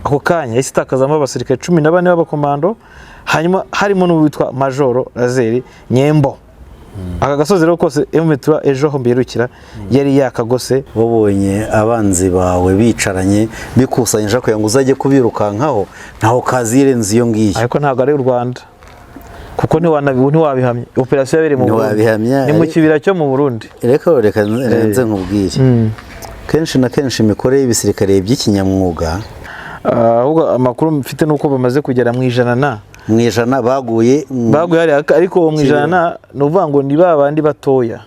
Ako kanya yahise itakazamo abasirikare 14 b'abakomando, hanyuma harimo n'uwitwa Majoro Lazeri Nyembo. Aka gasozi rero kose M23 ejo ho mbirukira yari yakagose. Wabonye abanzi bawe bicaranye bikusanyije kugira ngo uzajye kubirukankaho, ntaho kazirenze iyo ngiyo. Ariko ntabwo ari u Rwanda, kuko ntiwabihamya. Operasiyo yabereye mu Burundi. Ntiwabihamya, Ni mu kibira cyo mu Burundi. Reka nze nkubwire, kenshi na kenshi imikorere y'ibisirikare by'ikinyamwuga. Ahubwo amakuru mfite nuko bamaze kugera mu ijana na Mu 100 baguye Baguye hariya, ariko mu ijana na ni ukuvuga ngo ni ba bandi batoya.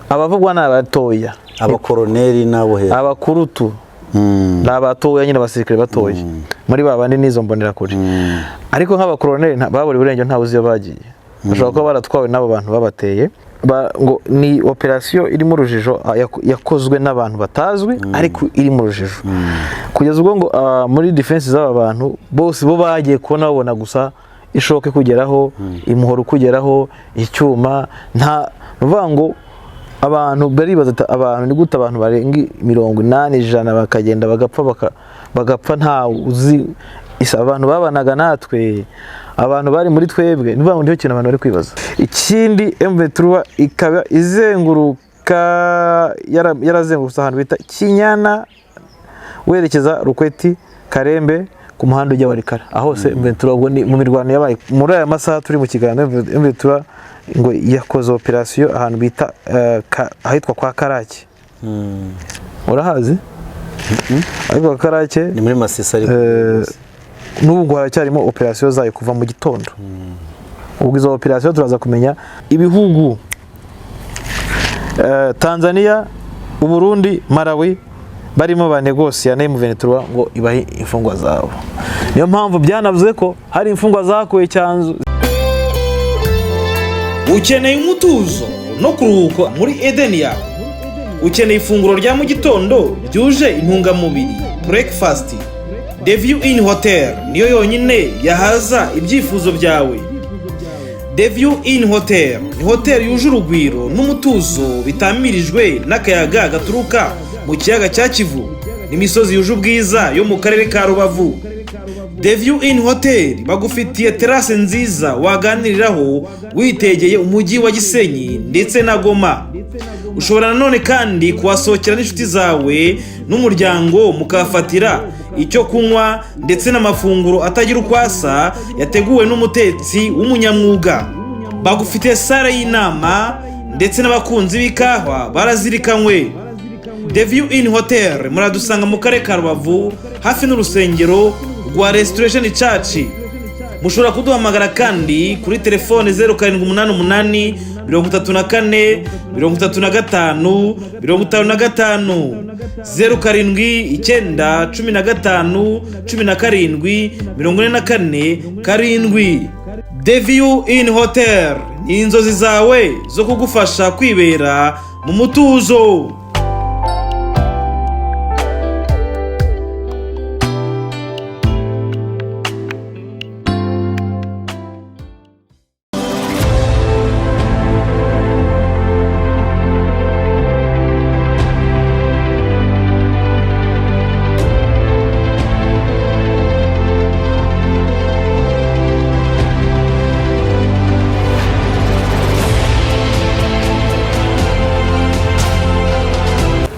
Abavugwa ni abatoya. Abakoroneri n'abo hejuru. Abakurutu ni abatoya nyine, abasirikare batoya muri ba bandi n'izo mbonerakure. Ariko nk'abakoroneri baburiwe irengero, ntawe uzi iyo bagiye. Bashobora kuba baratwawe n'abo bantu babateye. Ngo ni operasiyo irimo urujijo, yakozwe n'abantu batazwi, ariko iri mu rujijo kugeza ubwo ngo muri defense z'aba bantu bose bo bagiye kubona babona gusa ishoke kugeraho, imuhoro kugeraho, icyuma. Nta ni ukuvuga ngo abantu baribaza ati, abantu ni gute abantu barenga 80, 100 bakagenda bagapfa, bagapfa nta uzi isa abantu babanaga natwe, abantu bari muri twebwe? Ni ukuvuga ngo nicyo kintu abantu bari kwibaza. Ikindi, M23 ikaba izenguruka, yarazengurutse ahantu bita Kinyana werekeza Rukweti, Karembe, ku muhanda ujya Walikale. Aho hose M23, ubwo ni mu mirwano yabaye muri aya masaha turi mu kiganiro. M23 ngo yakoze operasiyo ahantu bita ahitwa kwa Karake. Urahazi? Ariko kwa Karake Ni muri Masisi ariko. N'ubu ngo haracyarimo operasiyo zayo kuva mu gitondo. Ubwo izo operasiyo turaza kumenya ibihugu, Tanzania, Uburundi, Malawi barimo banegosiya na M23 ngo ibahe imfungwa zabo. Niyo mpamvu byanavuze ko hari imfungwa zakuwe Cyanzu. Ukeneye umutuzo no kuruhuka muri Edeni yawe? Ukeneye ifunguro rya mu gitondo ryuje intungamubiri, breakfast? The View Inn Hotel niyo yonyine yahaza ibyifuzo byawe. The View Inn Hotel ni hoteli yuje urugwiro n'umutuzo, bitamirijwe n'akayaga gaturuka mu kiyaga cya Kivu n'imisozi yuje ubwiza yo mu karere ka Rubavu. The View Inn Hotel bagufitiye terase nziza waganiriraho witegeye umujyi wa Gisenyi ndetse na Goma. Ushobora nanone kandi kuhasohokera n'inshuti zawe n'umuryango, mukahafatira icyo kunywa ndetse n'amafunguro atagira uko asa yateguwe n'umutetsi w'umunyamwuga. Bagufitiye salle y'inama, ndetse n'abakunzi b'ikawa barazirikanywe. The View Inn Hotel muradusanga mu karere ka Rubavu, hafi n'urusengero rwa Restoration Church. Mushobora kuduhamagara kandi kuri telefone 0788 34 35 55, 079 15 17 44 7. The View Inn Hotel ni inzozi zawe zo kugufasha kwibera mu mutuzo.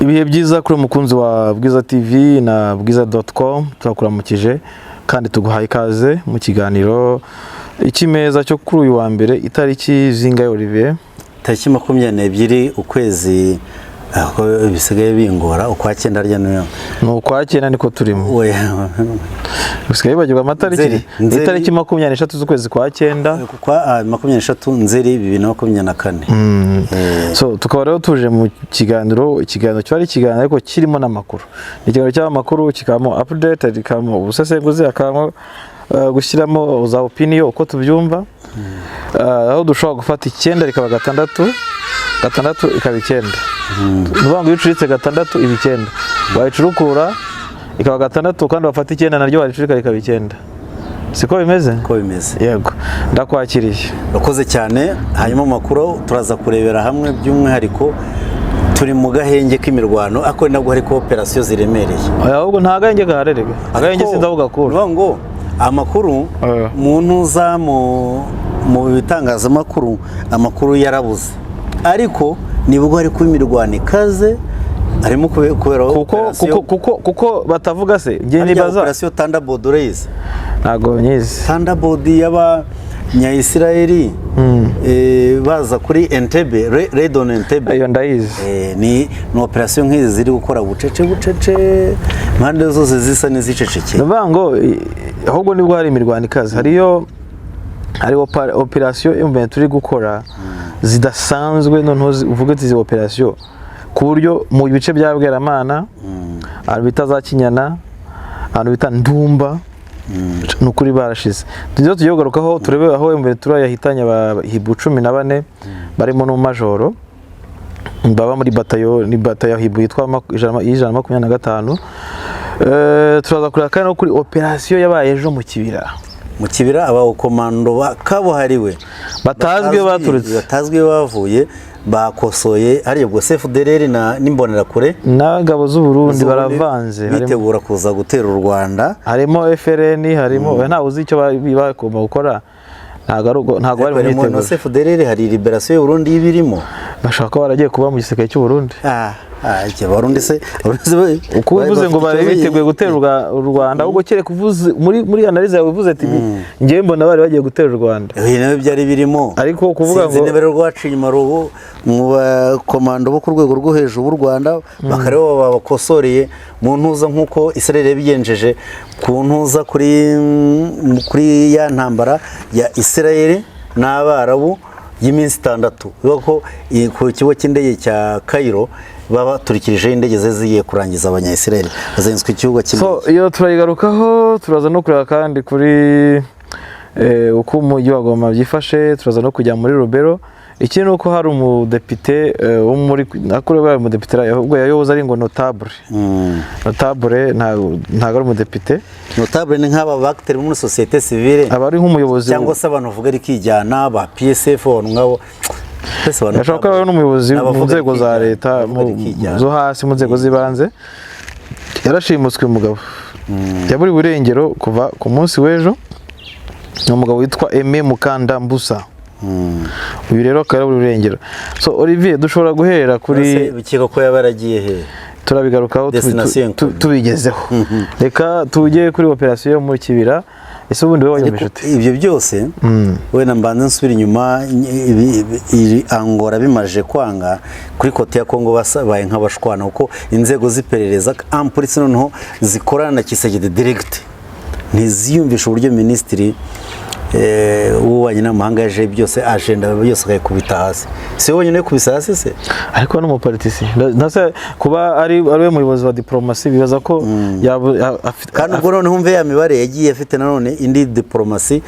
Ibihe byiza kuri umukunzi wa Bwiza TV na bwiza.com. Turakuramukije kandi tuguhaye ikaze mu kiganiro Ikimeza cyo kuri uyu wa mbere. Itariki zingahe, Olivier? Tariki 22 ukwezi, aho bisigaye bingora, ukwa cyenda rya niyo. Ni ukwa cyenda, niko turimo. Oya. Usigaye wibagirwa amatariki. Nzeri, Nzeri. Itariki 23 z'ukwezi kwa cyenda. Kwa 23 Nzeri 2024. So tukaba rero tuje mu kiganiro, ikiganiro kiba ari ikiganiro ariko kirimo n'amakuru. Ni ikiganiro cy'amakuru, kikabamo update, kikabamo ubusesenguzi, hakabamo gushyiramo za opinion uko tubyumva. Aho dushobora gufata icyenda rikaba gatandatu, gatandatu ikaba icyenda. Ni ukuvuga ngo iyo ucuritse gatandatu iba icyenda, wayicurukura ikaba gatandatu, kandi wafata icyenda naryo waricurika rikaba icyenda. Siko bimeze? Uko bimeze. Yego, ndakwakiriye. Urakoze cyane. Hanyuma mu makuru turaza kurebera hamwe by'umwihariko Turi mu gahenge k'imirwano, ariko nabwo hari operasiyo ziremereye. Oya, ahubwo nta gahenge gaharerega, agahenge Ariko, sinzi aho gakura. ni ukuvuga ngo amakuru mu ntuza mu bitangazamakuru, amakuru yarabuze, ariko nibwo hari kuba imirwano ikaze, harimo kubera Kuko operasiyo. kuko batavuga se njye Harya nibaza. Operasiyo Thunderbolt urayizi? Ntabwo nyizi. Thunderbolt y'abanyayisiraheli baza kuri Entebbe, Raid on Entebbe. Iyo ndayizi. Ni operasiyo nk'izi ziri gukora bucece bucece, impande zose zisa n'izicecekeye. Ni ukuvuga ngo ahubwo nibwo hari imirwano ikaze, hariyo hari operasiyo M23 turi gukora zidasanzwe. Noneho uvuge uti izi operasiyo ku buryo mu bice bya Bweramana, ahantu bita za Kinyana, ahantu bita Ndumba, ni ukuri barashize. Tugiye kugarukaho turebe aho M23 yahitanye abahibu 14 barimo n'umajoro baba muri batayo, ni batayo ya hibu yitwa 125. Turaza kureba kandi no kuri operasiyo yabaye ejo mu Kibira. Mu Kibira, abakomando kabuhariwe batazwi iyo baturutse, batazwi iyo bavuye, bakosoye hariya ubwo CFDLR na n'Imbonerakure n'ingabo z'u Burundi z'Uburundi baravanze. Bitegura kuza gutera u Rwanda. Harimo FRN, harimo ntawe uzi icyo bagomba gukora, ntabwo bari mu Harimo na myiteguro. CFDLR, hari Liberation y'u Burundi y'ibirimo. Bashobora kuba baragiye kuba mu gisirikare cy'u Burundi. Iki Abarundi se Uko uvuze ngo bafite bari biteguye gutera u Rwanda, ahubwo kereka uvuze muri analyse yawe uvuze ati njyewe mbona bari bagiye gutera u Rwanda. Nabyo byari birimo. Ariko kuvuga Sinzi ngo niba rero rwaciye inyuma rubu mu bakomando bo ku rwego rwo hejuru b'u Rwanda, bakareba babakosoreye mu ntuza nk'uko Israel yabigenjeje ku ntuza kuri ya ntambara ya Israel n'Abarabu y'iminsi 6, bivuga ko ku kigo cy'indege cya Cairo babaturikirijeho indege zari zigiye kurangiza Abanya-Israel, bazenzwe ikibuga So cy'indege. Iyo turayigarukaho, turaza no kureba kandi kuri uko umujyi wa Goma byifashe, turaza no kujya muri Rubero. Ikindi ni uko hari umudepite wo muri nakuri baye umudepite, ahubwo yayoboze ari ngo notable. Notable ntabwo ari umudepite. Notable ni nk'aba bagiteri muri société civile, aba ari nk'umuyobozi cyangwa se abantu bavuga rikijyana ba PSF, abantu nk'abo. Twese abantu Ashobora kuba ari n'umuyobozi mu n'abavuga nzego za rikijyana, leta abavuga rikijyana. Zo hasi mu nzego z'ibanze. Yarashimuswe umugabo, yaburiwe irengero kuva ku munsi w'ejo. Ni umugabo witwa Aimé Mukanda Mbusa. Uyu rero akaba yaraburiwe irengero. So Olivier, dushobora guhera kuri Ese bikeka ko yaba yaragiye he? Turabigarukaho Destination inconnue. tubigezeho. Reka tujye kuri operasiyo yo mu Kibira. Ese ubundi wowe wayumvise Ariko ute? Ibyo byose wenda mbanze nsubira inyuma. Angola bimaje kwanga kuri côté ya Kongo, babaye nk'abashwana, kuko inzego z'iperereza ampolisi noneho zikorana na Tshisekedi direct ntiziyumvisha uburyo minisitiri w'ububanyi n'amahanga yaje byose, agenda byose akayikubita hasi. Si we wenyine kubisa hasi se? Ariko n'umupolitisi ntase kuba ari we muyobozi wa diplomasi, bibaza ko Kandi ubwo noneho umve ya mibare yagiye afite nanone indi diplomasi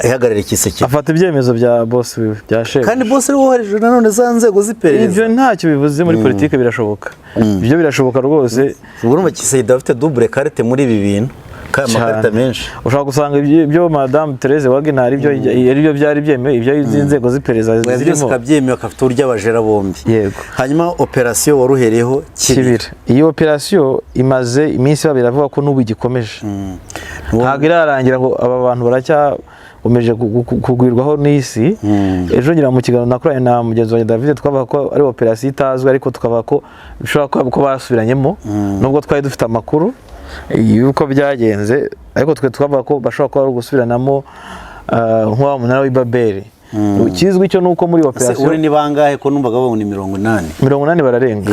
ihagarariye Tshisekedi. Afata ibyemezo bya boss wiwe, bya chef. Kandi boss ari wohereje nanone za nzego z'iperereza. Ibyo ntacyo bivuze muri politike, birashoboka, ibyo birashoboka rwose. Ubwo urumva Tshisekedi afite double carte muri ibi bintu kandi amakarita menshi. Ushobora gusanga ibyo Madame Therese Wagner aribyo byari byemewe, ibyo inzego z'iperereza Oya, byose zirimo. Akabyemeye, akafite uburyo abajera bombi. Yego. Hanyuma operasiyo waruhereyeho Kibira. Kibira, iyi operasiyo imaze iminsi babiri, avuga ko n'ubu igikomeje, ntabwo irarangira, ngo aba bantu baracyakomeje kugwirwaho n'isi. Ejo ngira mu kiganiro nakoranye na mugenzi wanjye David, twavuga ko ari operasiyo itazwi, ariko tukavuga ko bishobora kuba ko basubiranyemo, nubwo twari dufite amakuru y'uko byagenze, ariko twe twavuga ko bashobora kuba bari gusubiranamo nk'uwa munara w'i Babeli. Ikizwi cyo ni uko muri Ese operasiyo uri ni bangahe, ko numvaga bavuga ngo ni 80? 80 bararenga.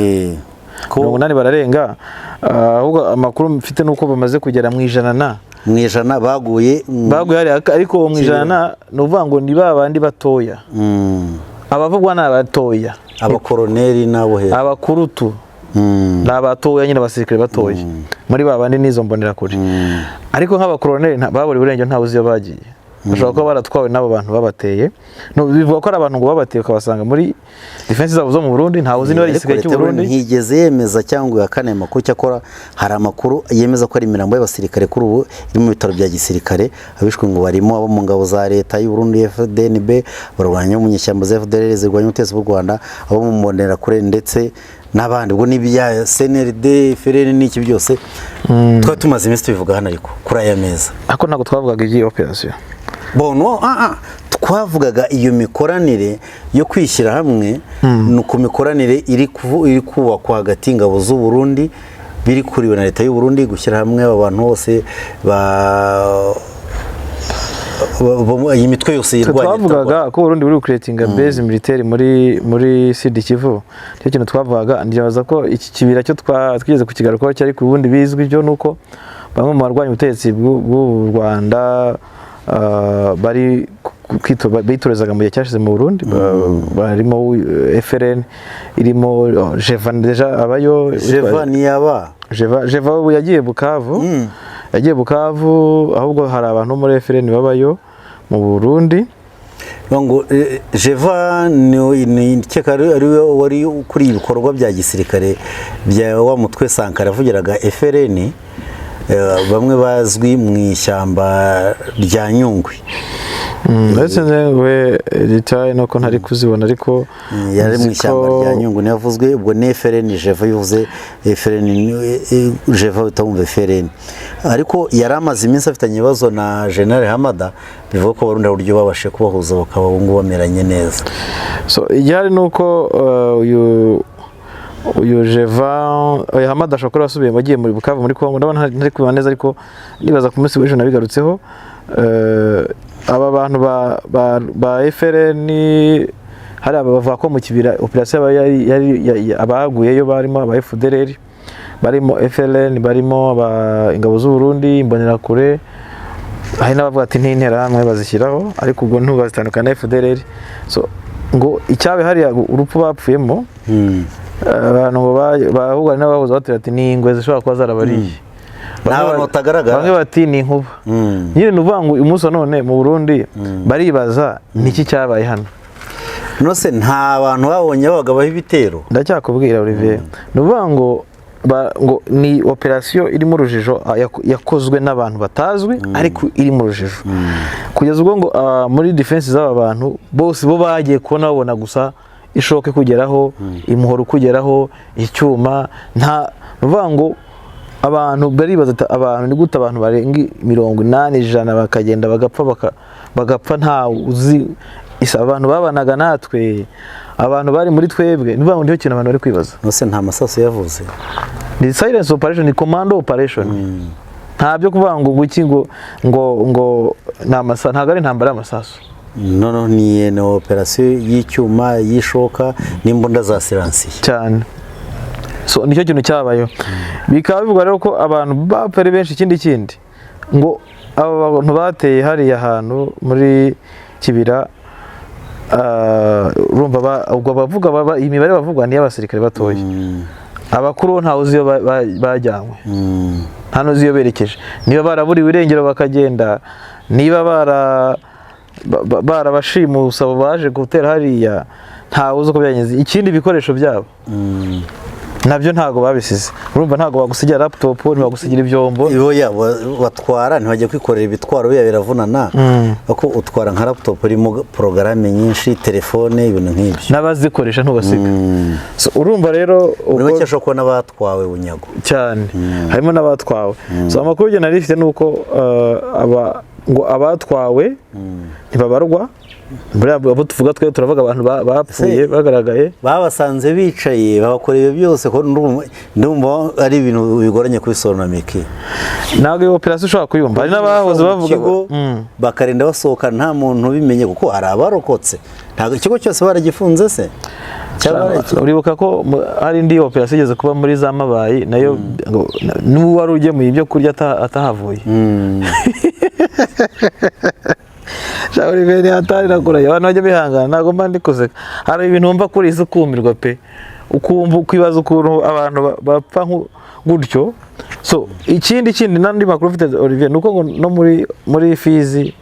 Ko 80 bararenga. Ahubwo amakuru mfite ni uko bamaze kugera mu ijana na Mu ijana baguye Baguye hariya, ariko mu ijana ni ukuvuga ngo ni ba bandi batoya. Abavugwa ni abatoya. Abakoroneri n'abo hejuru. Abakurutu ni abatoya nyine, abasirikare batoya muri ba bandi n'izo mbonerakure. Ariko nk'abakoroneri baburiwe irengero, ntawe uzi iyo bagiye. Bashobora kuba baratwawe n'abo bantu babateye. No, bivuga ko ari abantu ngo babateye ukabasanga muri defense zabo zo mu Burundi, ntawe uzi niba ari Ariko igisirikare leta cy'u y'u Burundi Burundi. Ntiyigeze yemeza cyangwa ihakane aya makuru. Cyakora hari amakuru yemeza ko ari imirambo y'abasirikare kuri ubu iri mu bitaro bya gisirikare. Abishwe ngo barimo abo mu ngabo za leta y'u Burundi FDNB barwanya mu nyeshyamba za FDLR zirwanya ubutegetsi bw'u Rwanda, abo mu mbonerakure ndetse N'abandi ubwo n'ibya CNRD, FRN n'iki byose twari tumaze iminsi tubivuga hano, ariko kuri aya meza. Ariko ntabwo twavugaga iby'iyi operasiyo. Bon, no, twavugaga iyo mikoranire yo kwishyira hamwe, ni ku mikoranire iri kubakwa hagati y'ingabo z'u Burundi, biri kuriwe na leta y'u Burundi, gushyira hamwe aba bantu bose iyi mitwe yose Twe irwanya leta y'u twavugaga Rwanda. ko Burundi buri gucreatinga base militaire muri Sud Kivu. Nicyo kintu twavugaga. Ndibaza ko iki kibira cyo twigeze kukigarukaho cyari ku bundi bizwi byo, nuko bamwe mu barwanya ubutegetsi bw'u Rwanda bari bitorezaga mu gihe cyashize mu Burundi, barimo FRN, irimo Jevan, déjà abayo. Jeva niyaba. Jeva ubu yagiye Bukavu, yagiye Bukavu. Ahubwo hari abantu bo muri FRN babayo mu Burundi. Ngo Jeva ni keka ari we wari ukuriye ibikorwa bya gisirikare bya wa mutwe Sankara yavugiraga FRN, bamwe bazwi mu ishyamba rya Nyungwe. Ndetse we ritaye nuko ntari kuzibona, ariko Yari mu nzi ishyamba rya Nyungwe niyo yavuzwe. Ubwo ni FRN Jeva, yuvuze FRN, Jeva utamwumva FRN, ariko yari amaze iminsi afitanye ibibazo na General Hamada. Bivuga ko Abarundi hari uburyo babashe kubahuza, bakaba ubu ngubu bameranye neza. So igihari ni uko uyu Jeva, oya, Hamada ashobora kuba yasubiye, wagiye muri Bukavu muri Congo. Ndabona ntari kubibona neza, ariko nibaza ku munsi w'ejo nabigarutseho. Aba bantu ba FRN hari aba bavuga ko mu Kibira operasiyo aba yari abaguyeyo barimo aba FDLR, barimo FLN, barimo aba ingabo z'u Burundi, Imbonerakure. Hari n'abavuga ati n'interahamwe bazishyiraho, ariko ubwo ntubazitandukana na FDLR. So ngo icyabe hariya urupfu bapfuyemo, abantu ngo bahubwo hari n'abahoze batubwira ati ni ingwe zishobora kuba zarabariye. Ni abantu batagaragara. Bamwe bati ni inkuba. Nyine ni ukuvuga ngo uyu munsi wa none mu Burundi baribaza niki cyabaye hano. Nose nta bantu babonye babagabaho ibitero? Ndacyakubwira, Olivier. Ni ukuvuga ngo ngo ni operasiyo irimo urujijo, yakozwe n'abantu batazwi, ariko iri mu rujijo kugeza ubwo ngo muri defense z'aba bantu bose bo bagiye kubona babona gusa ishoke kugeraho, imuhoro kugeraho, icyuma. Nta, ni ukuvuga ngo abantu baribaza ati abantu ni gute abantu barenga 80, 100 bakagenda bagapfa, bagapfa nta uzi isa, abantu babanaga natwe, abantu bari muri twebwe. Ni ukuvuga ngo nicyo kintu abantu bari kwibaza. Nose nta masasu yavuze? Ni silence operation, ni commando operation. Nta byo kuvuga ngo guki ngo ni amasa, ntabwo ari intambara y'amasasu. Noneho ni operasiyo y'icyuma, y'ishoka n'imbunda za silencieux. Cyane. So nicyo kintu cyabayeho. Bikaba bivugwa rero ko abantu bapfa ari benshi. Ikindi ngo aba bantu bateye hariya hantu muri Kibira, urumva ubwo bavuga imibare bavugwa ni iy'abasirikare batoya. Abakuru bo ntawe uzi iyo bajyanywe, nta n'uzi iyo berekeje, niba baraburiwe irengero bakagenda, niba barabashimuse abo baje gutera hariya, ntawe uzi uko byagenze. Ikindi, ibikoresho byabo nabyo ntabwo babisize. Urumva ntabwo bagusigira laptop, ntibagusigira ibyombo. Oya, batwara, ntibajya kwikorera ibitwaro biya biravunana, kuko utwara nka laptop irimo porogaramu nyinshi, telefone, ibintu nk'ibyo. N'abazikoresha ntubasiga. So, urumva rero Muri make ashobora kubona batwawe bunyago. Cyane, harimo n'abatwawe. So amakuru njye nari mfite ni uko ngo abatwawe ntibabarwa. Buriya abo tuvuga twe turavuga abantu bapfuye bagaragaye. Babasanze bicaye, babakora ibyo byose, ko ndumva ari ibintu bigoranye kubisobanura, Miki. Ntabwo iyo operasiyo ushobora kuyumva. Hari n'abahoze Mu bavuga kigo bakarinda basohoka nta muntu ubimenye, kuko hari abarokotse. Ntabwo ikigo cyose baragifunze se? Cyangwa Uribuka ko hari indi operasiyo igeze kuba muri za Mabayi nayo, ngo n'uwo wari ugemuye ibyo kurya atahavuye. Sha Olivier, ni hatari nakuraye. Abantu bajya bihangana, ntabwo mba ndi kuseka. Hari ibintu wumva kuri isi ukumirwa pe, ukumva ukibaza ukuntu abantu bapfa gutyo. So ikindi n'andi makuru ufite, Olivier, ni uko ngo no muri Fizi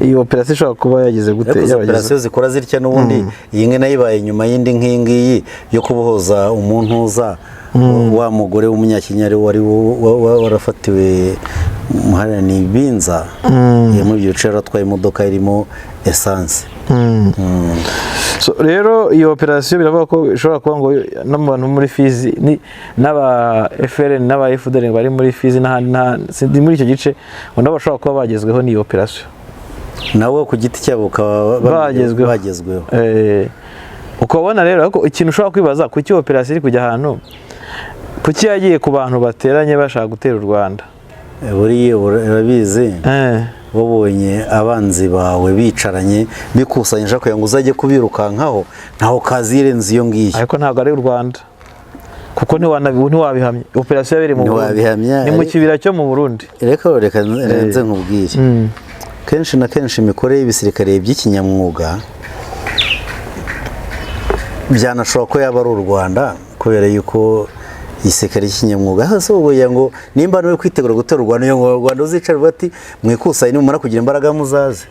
iyi operasiyo ishobora kuba yagize gute? Ariko izo Yabagezeho. operasiyo zikora zitya n'ubundi, iyi ngiyi nayo ibaye nyuma y'indi nk'iyi ngiyi yo kubohoza umuntu uza wa mugore w'Umunyakinyari wari warafatiwe hariya ni Binza. Muri ibyo bice yari atwaye imodoka irimo essence. So, rero iyo operasiyo biravuga ko ishobora kuba ngo no mu bantu muri Fizi n'aba FLN n'aba FDL bari muri Fizi n'ahandi n'ahandi, sindi muri icyo gice, ngo nabo bashobora kuba bagezweho n'iyo operasiyo. Nabo ku giti cyabo bakaba Bagezweho. Bagezweho. Ukabona rero, ariko ikintu ushobora kwibaza, kuki operasiyo iri kujya ahantu, kuki yagiye ku bantu bateranye bashaka gutera u Rwanda? Buriya urabizi, wabonye abanzi bawe bicaranye bikusanyije kugira ngo uzajye kubirukankaho, ntaho kazirenze iyo ngiyo. Ariko ntabwo ari u Rwanda, kuko ntiwabihamya. Operasiyo yabereye mu Burundi. Ntiwabihamya, Ni mu kibira cyo mu Burundi. Reka nze nkubwire, kenshi na kenshi imikorere y'ibisirikare by'ikinyamwuga, byanashobora ko yaba ari u Rwanda, kubera yuko igisirikare cy'ikinyamwuga hose ubu ngo nimba niwe kwitegura gutera u Rwanda, iyo ngo u Rwanda uzicara bati mwikusanye, nimumara kugira imbaraga muzaze.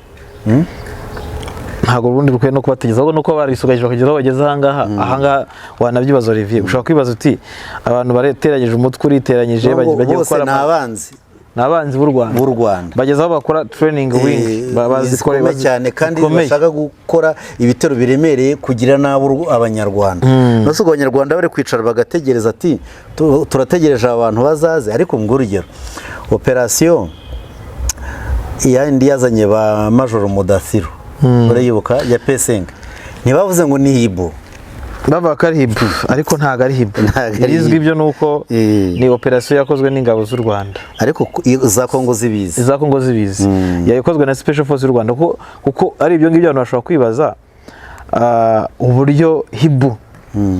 Ntabwo ubundi bukwiye no kubategeza, ahubwo nuko barisuganyije bakageza aho bageze ahangaha. Ahangaha wanabyibaza, Olivier, ushobora kwibaza uti abantu bareteranyije umutwe uriteranyije, Ngo bagiye bose gukora ni abanzi ni abanzi b'u Rwanda. B'u Rwanda. Bageze aho bakora training wing bazikore zikomeye cyane kandi zikomeye. Bashaka gukora ibitero biremereye kugira nabi abanyarwanda. Nose ubwo abanyarwanda bari kwicara bagategereza ati "Turategereje aba bantu bazaze." Ariko ngo urugero, operasiyo yandi yazanye ba Majoro Mudathiru, urayibuka, ya P5, ntibavuze ngo ni hibo? Bavuga ko ari hibu, ariko ntabwo ari hibu. Ntabwo ari Ibizwi hibu. byo ni uko ni operasiyo yakozwe n'ingabo z'u Rwanda. Ariko za Kongo zibizi. Iza Kongo zibizi, yakozwe na Special Force y'u Rwanda, kuko ari ibyo ngibyo abantu bashobora kwibaza uburyo hibu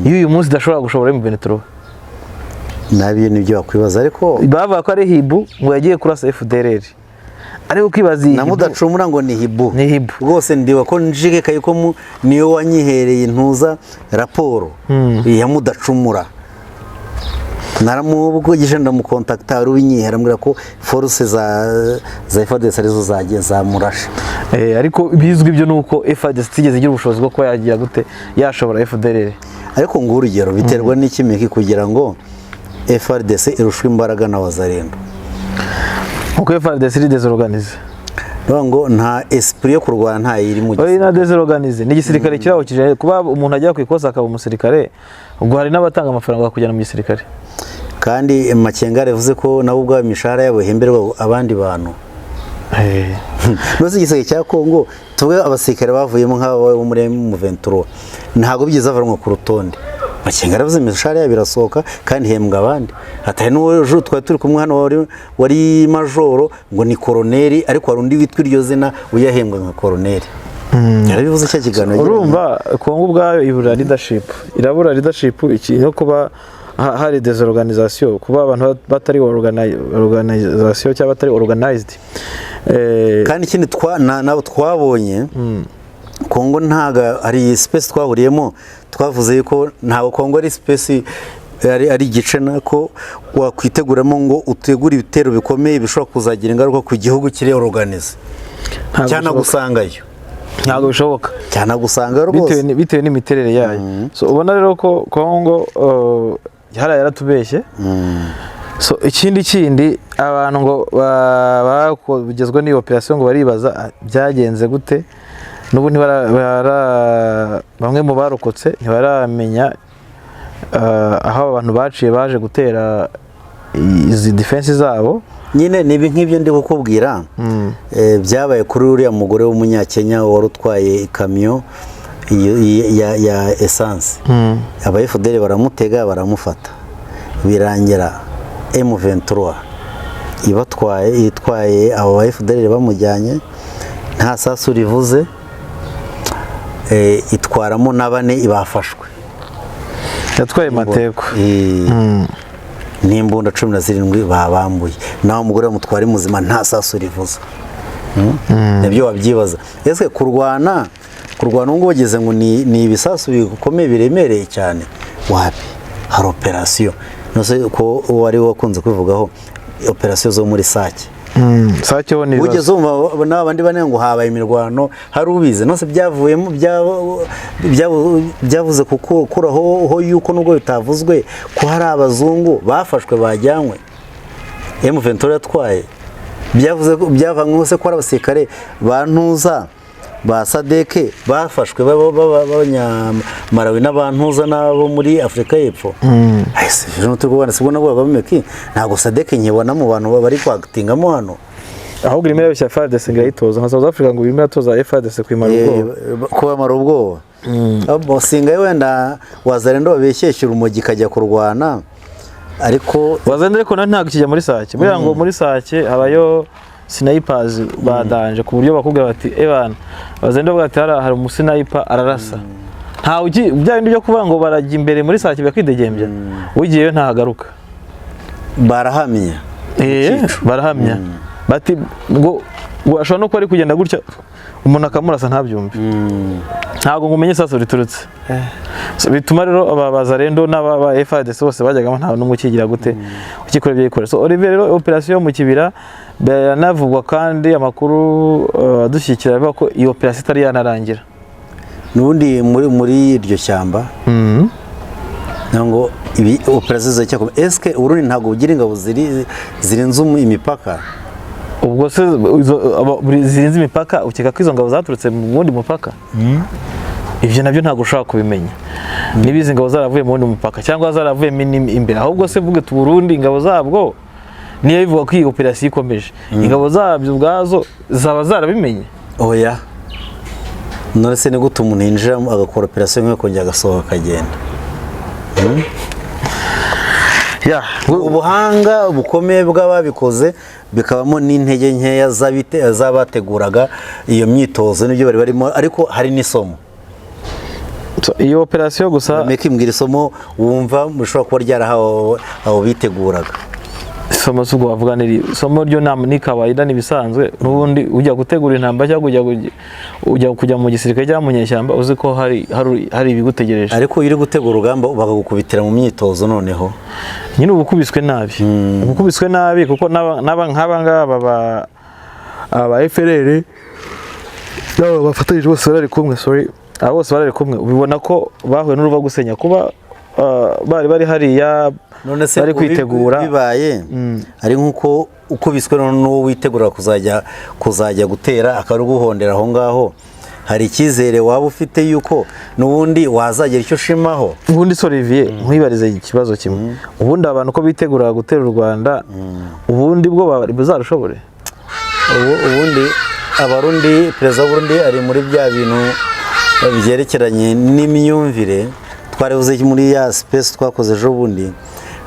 y'uyu munsi idashobora gushobora M23. Nabyo nibyo wakwibaza, ariko Bavuga ko ari hibu ngo yagiye kurasa FDLR, ariko ukibaza iyi na hibu Mudacumura ngo ni hibu. Ni hibu. Rwose ndiba ko njigeka yuko niyo wanyihereye intuza raporo ya Mudacumura, naramubwigije, ndamukontakta, wari ubinyihera, ambwira ko force za FARDC arizo zagiye zamurashe. Ariko bizwi byo nuko FARDC itigeze igira ubushobozi bwo kuba yagira gute, yashobora FDLR. Ariko ngo urugero, biterwa n'ikimiki kugira ngo FARDC irushwe imbaraga na Wazalendo? Kuko FARDC iri désorganisée. Ndavuga ngo nta esprit yo kurwana, nta iri mu Oya, na désorganisée ni igisirikare kiraho kije kuba umuntu ajya ku ikosa akaba umusirikare, ubwo hari n'abatanga amafaranga bakujyana mu gisirikare. Kandi Makenga yavuze ko nabo ubwabo imishahara yabo ihemberwa abandi bantu. Nose igisirikare cya Kongo, tuvuge abasirikare bavuyemo nk'aba bo muri M23, ntabwo bigeze bavanwa ku rutonde. Makenga yaravuze imishahara yabo irasohoka kandi ihembwa abandi. Hatari n'uwo ejo twari turi kumwe hano wari majoro ngo ni koroneri, ariko hari undi witwa iryo zina uyahembwa nka koroneri. Yarabivuze cya kiganiro yagiranye. Urumva Kongo ubwayo ibura leadership, irabura leadership. Iki no kuba hari désorganisation, kuba abantu batari organisation cyangwa batari organized. Kandi ikindi nabo twabonye, Kongo ntago ari space twahuriyemo, twavuze yuko ntabwo Kongo ari space, ari igice nako wakwiteguramo ngo utegure ibitero bikomeye bishobora kuzagira ingaruka ku gihugu kiri organisé. Ntabwo bishoboka. Cyanagusangayo. Ntabwo bishoboka. Cyanagusangayo rwose. Bitewe n'imiterere yayo. So ubona rero ko Kongo hariya yaratubeshye. So ikindi kindi, abantu ngo bakugezwa n'iyo operasiyo ngo baribaza byagenze gute. N'ubu bamwe mu barokotse ntibaramenya aho abantu baciye baje gutera izi defense zabo. Nyine ni ibi nk'ibyo ndi kukubwira. Byabaye kuri uriya mugore w'umunyakenya wari utwaye ikamyo ya essence, aba FDL baramutega baramufata, birangira M23 ibatwaye, itwaye abo ba FDL bamujyanye nta sasu rivuze, itwaramo na bane ibafashwe. Yatwaye Mateko. N'imbunda 17 babambuye, naho umugore bamutwara ari muzima nta sasu rivuze. Nibyo wabyibaza, ese kurwana ubu ngubu bageze ngo ni ibisasu bikomeye biremereye cyane? Wapi, hari operasiyo nose ko wari wakunze kubivugaho, operasiyo zo muri Sake. Sake ho ni ibibazo. Ugeze wumva n'abandi bane ngo habaye imirwano, hari ubizi nose byavuyemo byavuze kukuraho ho yuko nubwo bitavuzwe ko hari abazungu bafashwe bajyanywe M23 yatwaye, byavuze ko byavanywe se ko hari abasirikare ba Ntuza ba SADC bafashwe b'Abanyamarawi n'abantuza n'abo muri Afurika y'Epfo. Ese ejo turi kubona sibwo nabwo bameki, ntabwo SADC nkibona mu bantu bari kwakitingamo hano. Ahubwo irimo irabeshya FARDC ngo irayitoza, nka South Africa ngo irimo iratoza FARDC kwimara ubwoba. Kubamara ubwoba. Singaye wenda Wazalendo babeshyeshya urumogi ikajya kurwana, ariko Wazalendo ariko nawe ntabwo kijya muri Sake buriya, ngo muri Sake habayo snipers badanje, ku buryo bakubwira bati ebana Wazalendo bavuga ati hariya hari umusniper ararasa, ntawe ugi bya bindi byo kuvuga ngo barajya imbere muri Sake bakidegembya, ugiyeyo ntahagaruka. Barahamye. Barahamya bati ngo ashobora no kuba ari kugenda gutya umuntu akamurasa ntabyumve, ntabwo ngo umenye isasu riturutse. So, bituma rero aba Bazalendo n'aba ba FARDC bose bajyagamo nta n'umwe ukigira gute ukikora ibyo yikora. So Olivier, rero operation yo mu kibira biranavugwa, kandi amakuru adushyigikira avuga ko iyo operation itari yanarangira. N'ubundi muri iryo shyamba ngo ibi operasiyo ziracyakomeye. Eske Uburundi ntabwo bugira ingabo zirenze imipaka? Ubwo se zirenze imipaka, ukeka ko izo ngabo zaturutse mu wundi mupaka? Ibyo nabyo ntabwo ushobora kubimenya niba izi ngabo zaravuye mu wundi mupaka cyangwa zaravuye imbere. Ahubwo se vuge tu Burundi ingabo zabwo, niyo bivuga ko iyi operasiyo ikomeje, ingabo zabyo ubwazo zaba zarabimenye? Oya, none se ni gute umuntu yinjiramo agakora operasiyo nk'iyo, kongera agasohoka akagenda? Ya. Ubuhanga bukomeye bw'ababikoze, bikabamo n'intege nkeya z'abateguraga iyo myitozo n'ibyo bari barimo, ariko hari n'isomo. So, iyo operasiyo gusa Meki, mbwira isomo wumva mushobora kuba ryarahawe abo biteguraga. Isomo si ubwo wavuga ni isomo ryo ni kawaida, ni ibisanzwe n'ubundi. Ujya gutegura intambara cyangwa ujya kujya mu gisirikare cyangwa mu nyeshyamba uzi ko hari ibigutegereje. Ariko iyo uri gutegura urugamba bakagukubitira mu myitozo noneho? Nyine uba ukubiswe nabi, uba ukubiswe nabi, kuko nk'aba ngaba aba FRR n'aba bafatanyije bose bari kumwe, sorry, aba bose bari kumwe, ubibona ko bahuye n'uruva gusenya kuba bari hariya None se bari kwitegura. Bibaye ari nk'uko ukubiswe n'uwo witegura kuzajya gutera akaba ari guhondera aho ngaho, hari icyizere waba ufite yuko n'ubundi wazagira icyo ushimaho? Ubundi se Olivier, nkwibarize ikibazo kimwe: ubundi abantu ko bitegura gutera u Rwanda, ubundi bwo bazarushobore? Ubundi Abarundi, perezida w'Uburundi ari muri bya bintu byerekeranye n'imyumvire twaribuze muri ya space twakoze ejo bundi.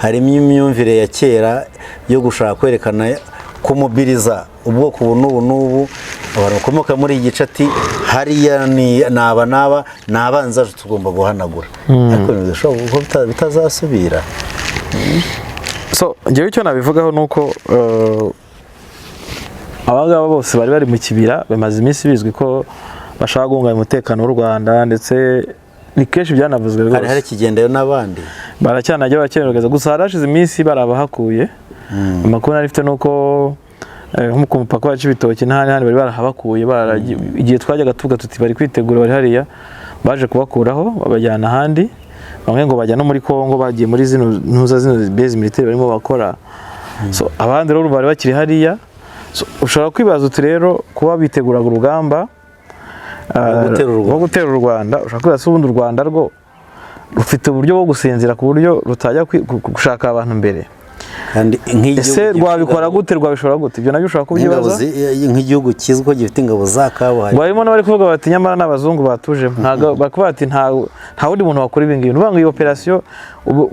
Harimo imyumvire ya kera yo gushaka kwerekana kumobiriza ubwoko ubu n'ubu n'ubu, abantu bakomoka muri iki gice, ati hariya ni aba n'aba, ni abanzi bacu tugomba guhanagura, ariko ibintu bidashobora kuko bitazasubira. So njyewe icyo nabivugaho ni uko aba ngaba bose bari mu kibira bamaze iminsi bizwi ko bashaka guhungabanya umutekano w'u Rwanda, ndetse ni kenshi byanavuzwe Hari rwose. Kigendayo n'abandi. Baracyanajya baracyerogeza, gusa hari hashize iminsi barabahakuye. Amakuru nari mfite ni uko nko ku mupaka wa Cibitoke n'ahandi handi bari barahabakuye. Igihe twajyaga tuvuga tuti bari kwitegura, bari hariya, baje kubakuraho babajyana ahandi. Bamwe ngo bajya no muri Congo, bagiye muri zino ntuza, zino base militaire barimo bakora. So abandi rero bari bakiri hariya. So, ushobora kwibaza uti rero kuba biteguraga urugamba Rwo gutera u Rwanda. Rwo gutera u Rwanda, ushobora kwibaza se ubundi u Rwanda rwo rufite uburyo bwo gusinzira ku buryo rutajya gushaka abantu mbere? Kandi nk'igihugu Ese gifite rwabikora gute, rwabishobora gute? Ibyo nabyo ushobora nk'ingabo kubyibaza. Nk'igihugu kizwi ko gifite ingabo za kabuhariwe. Ngo harimo n'abari kuvuga bati nyamara n'abazungu batujemo, ntabwo bakuvuga bati nta wundi muntu wakora ibi ngibi. Ni ukuvuga ngo iyi operasiyo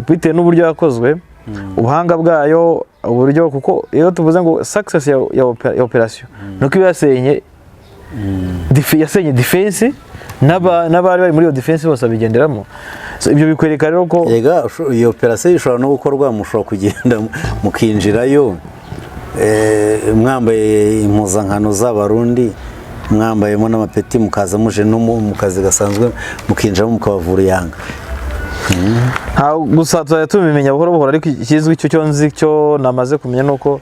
bitewe n'uburyo yakozwe, ubuhanga bwayo, uburyo, kuko iyo tuvuze ngo success ya operasiyo ni uko iba yasenye yasenye defense n'abari bari muri iyo defense bose babigenderamo. So, ibyo bikwereka rero ko Erega iyo operasiyo ishobora no gukorwa, mushobora kugenda mukinjirayo mwambaye impuzankano z'Abarundi, mwambayemo n'amapeti, mukaza muje no mu kazi gasanzwe, mukinjiramo mukabavura iyanga. Nta gusa tuzajya tubimenya buhoro buhoro, ariko ikizwi cyo nzi cyo namaze kumenya ni uko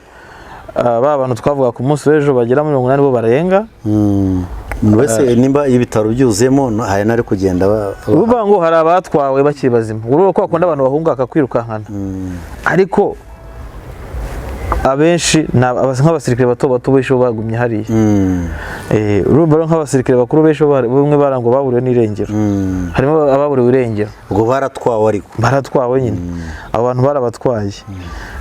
ba bantu twavuga ku munsi w'ejo bagera muri 80 bo barenga. Umuntu wese nimba ibitaro byuzuyemo, hari n'ari kugenda Uvuga ngo hari abatwawe bakiri bazima, urabona ko bakunda abantu bahunga bakakwirukankana, ariko Abenshi ni nk'abasirikare bato bato benshi bo bagumye hariya. Urumva rero, nk'abasirikare bakuru benshi bo bamwe barangwa baburiwe n'irengero. Harimo ababuriwe irengero. Ubwo baratwawe ariko. Baratwawe nyine, abo bantu barabatwaye.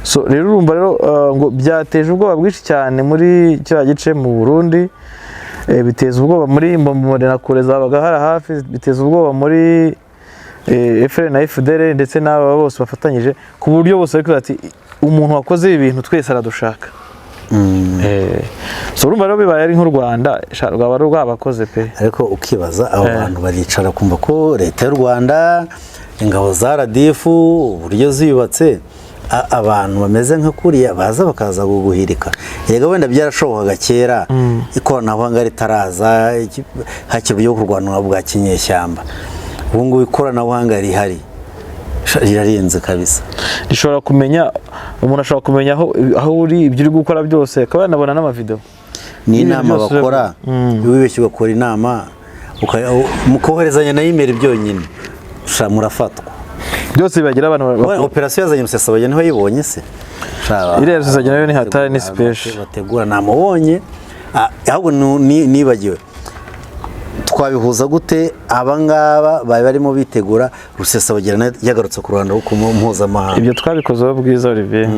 So rero urumva rero, ngo byateje ubwoba bwinshi cyane muri kiriya gice mu Burundi, biteza ubwoba muri Mbonerakure zabaga hari hafi, biteza ubwoba muri FLN na FDL ndetse n'aba bose bafatanyije, ku buryo bose bari kuvuga ati: "Umuntu wakoze ibi bintu twese aradushaka." So urumva rero, bibaye ari nk'u Rwanda, sha, rwaba rwabakoze pe. Ariko ukibaza, abo bantu baricara kumva ko leta y'u Rwanda, ingabo za RDF, uburyo ziyubatse, abantu bameze nka kuriya baza bakaza guhirika. Erega wenda byarashobokaga kera, ikoranabuhanga ritaraza, hakiri uburyo bwo kurwana bwa kinyeshyamba. Ubu ngubu ikoranabuhanga rihari, rirarenze kabisa. Rishobora kumenya, umuntu ashobora kumenya aho uri, ibyo uri gukora byose, akaba yanabona n'amavideo. Ni Ibintu inama byose. bakora, iyo wibeshye ugakora inama mukoherezanya na email byonyine, sha, murafatwa. Byose bibagira abantu Oya, operasiyo yazanye Rusesabagina niho yibonye se? Sha, Iriya Rusesabagina nayo ni hatari, ni special. Bategura namubonye. Ah, ahubwo nibagiwe, twabihuza gute abangaba bari barimo bitegura Rusesabagina nawe yagarutse ku ruhando ku mpuzamahanga? Ibyo twabikozeho bwiza, Olivier.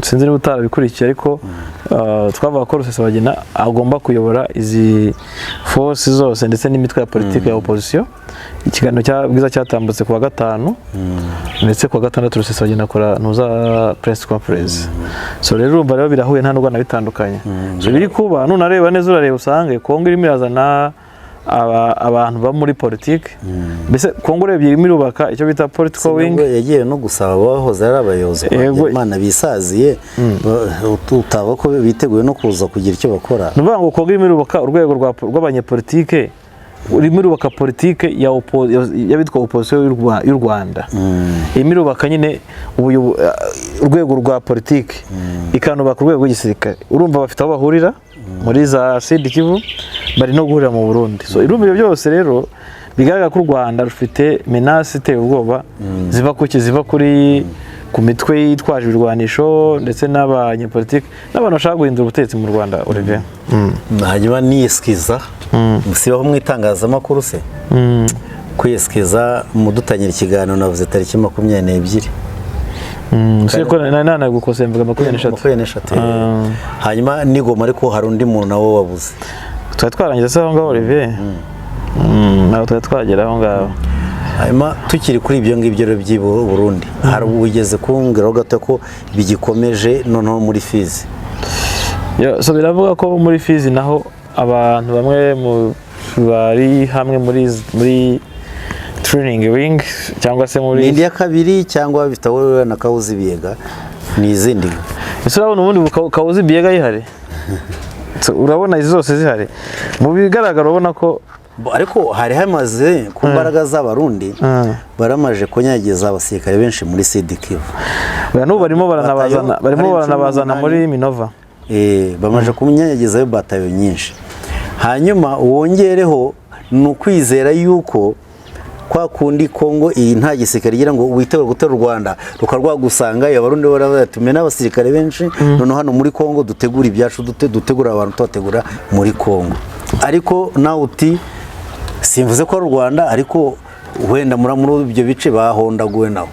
Sinzi niba utarabikurikiye, ariko twavuga ko Rusesabagina agomba kuyobora izi force zose ndetse n'imitwe ya politiki ya opposition. Ikiganiro cya bwiza cyatambutse ku wa gatanu, ndetse ku wa gatandatu Rusesabagina akora ntuza press conference. So rero urumva rero birahuye, nta nubwo bitandukanye. So biri kuba, nunareba neza, urareba usange Kongo irimo irazana abantu ba muri politiki. Mbese Kongo urebye irimo irubaka icyo bita political wing. Nubwo yagiye no gusaba abahoze ari abayobozi kwa Yego. Habyarimana bisaziye, utaba ko biteguye no kuza kugira icyo bakora. Ni ukuvuga ngo Kongo irimo irubaka urwego rw'abanyepolitike, irimo irubaka politike y'abitwa opposition y'u Rwanda. Irimo irubaka nyine urwego rwa politike, ikanubaka urwego rw'igisirikare. Urumva bafite aho bahurira muri za Sud Kivu, bari no guhurira mu Burundi. So irumva ibyo byose rero bigaragara ko u Rwanda rufite menace iteye ubwoba ziva ku ki? Ziva ku mitwe yitwaje ibirwanisho ndetse n'abanyepolitike n'abantu bashaka guhindura ubutegetsi mu Rwanda, Olivier. Hanyuma niyesikiza, sibaho mu itangazamakuru se kwiyesikiza, mudutangira ikiganiro navuze tariki 22. Usibye ko nari nanagukoseye mvuga 23. 23. Hanyuma nigoma, ariko hari undi muntu nawe wabuze. Twari twarangiza se aho ngaho, Olivier? Ntabwo twari twagera aho ngaho. Hanyuma tukiri kuri ibyo ngibyo rero by'i Burundi, hari wigeze kumbwiraho gato ko bigikomeje noneho muri Fizi. Yo, so biravuga ko muri Fizi naho abantu bamwe mu bari hamwe muri training wing cyangwa se muri Ni indi ya kabiri cyangwa bifite aho na Kawuzi Biyega, ni izindi? Ese urabona ubundi Kawuzi Biyega yihari? So, urabona izi zose zihari, mu bigaragara urabona ko Ariko hari hamaze ku mbaraga z'Abarundi, baramaje kunyagiza abasirikare benshi muri Sud Kivu. Oya, n'ubu barimo baranabazana. Batayo, Barimo hari baranabazana 18. muri Minova. Bamaze kunyanyagizayo batayo nyinshi. Hanyuma wongereho ni ukwizera yuko kwa kundi Kongo iyi nta gisirikare igira ngo witegure gutera u Rwanda rukarwagusanga, Abarundi baravuga ati: "N'abasirikare benshi noneho hano muri Kongo dutegura ibyacu, dutegura abantu, tubategura muri Kongo." Ariko nawe uti simvuze ko ari u Rwanda, ariko wenda muri ibyo bice bahondaguwe nabo.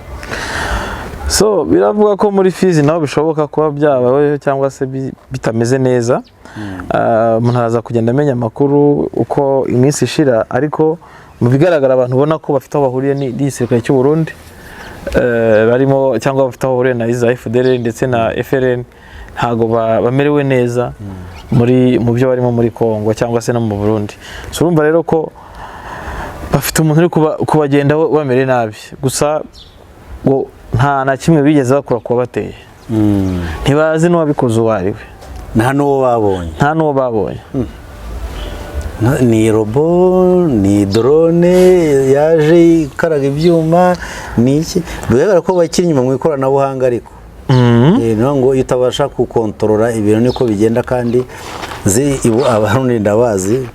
So biravuga ko muri Fizi naho bishoboka kuba byabayeho cyangwa se bitameze neza. Umuntu araza kugenda amenya amakuru uko iminsi ishira, ariko mu bigaragara abantu ubona ko bafite aho bahuriye n'igisirikare cy'u Burundi, barimo cyangwa bafite aho bahuriye na iza FDL ndetse na FLN, ntago bamerewe neza muri mu byo barimo muri Kongo cyangwa se no mu Burundi. So urumva rero ko bafite umuntu uri kubagenda bamere nabi. Gusa ngo nta na kimwe bigeze bakora kuba bateye, ntibazi n'uwabikoze uwo ari we. Nta n'uwo babonye? Nta n'uwo babonye. Ni robot, ni drone yaje ikaraga ibyuma, ni iki? Bigaragara ko bakiri inyuma mu ikoranabuhanga, ariko niyo ngo iyo utabasha gukontorora ibintu niko bigenda. Kandi Abarundi ndabazi,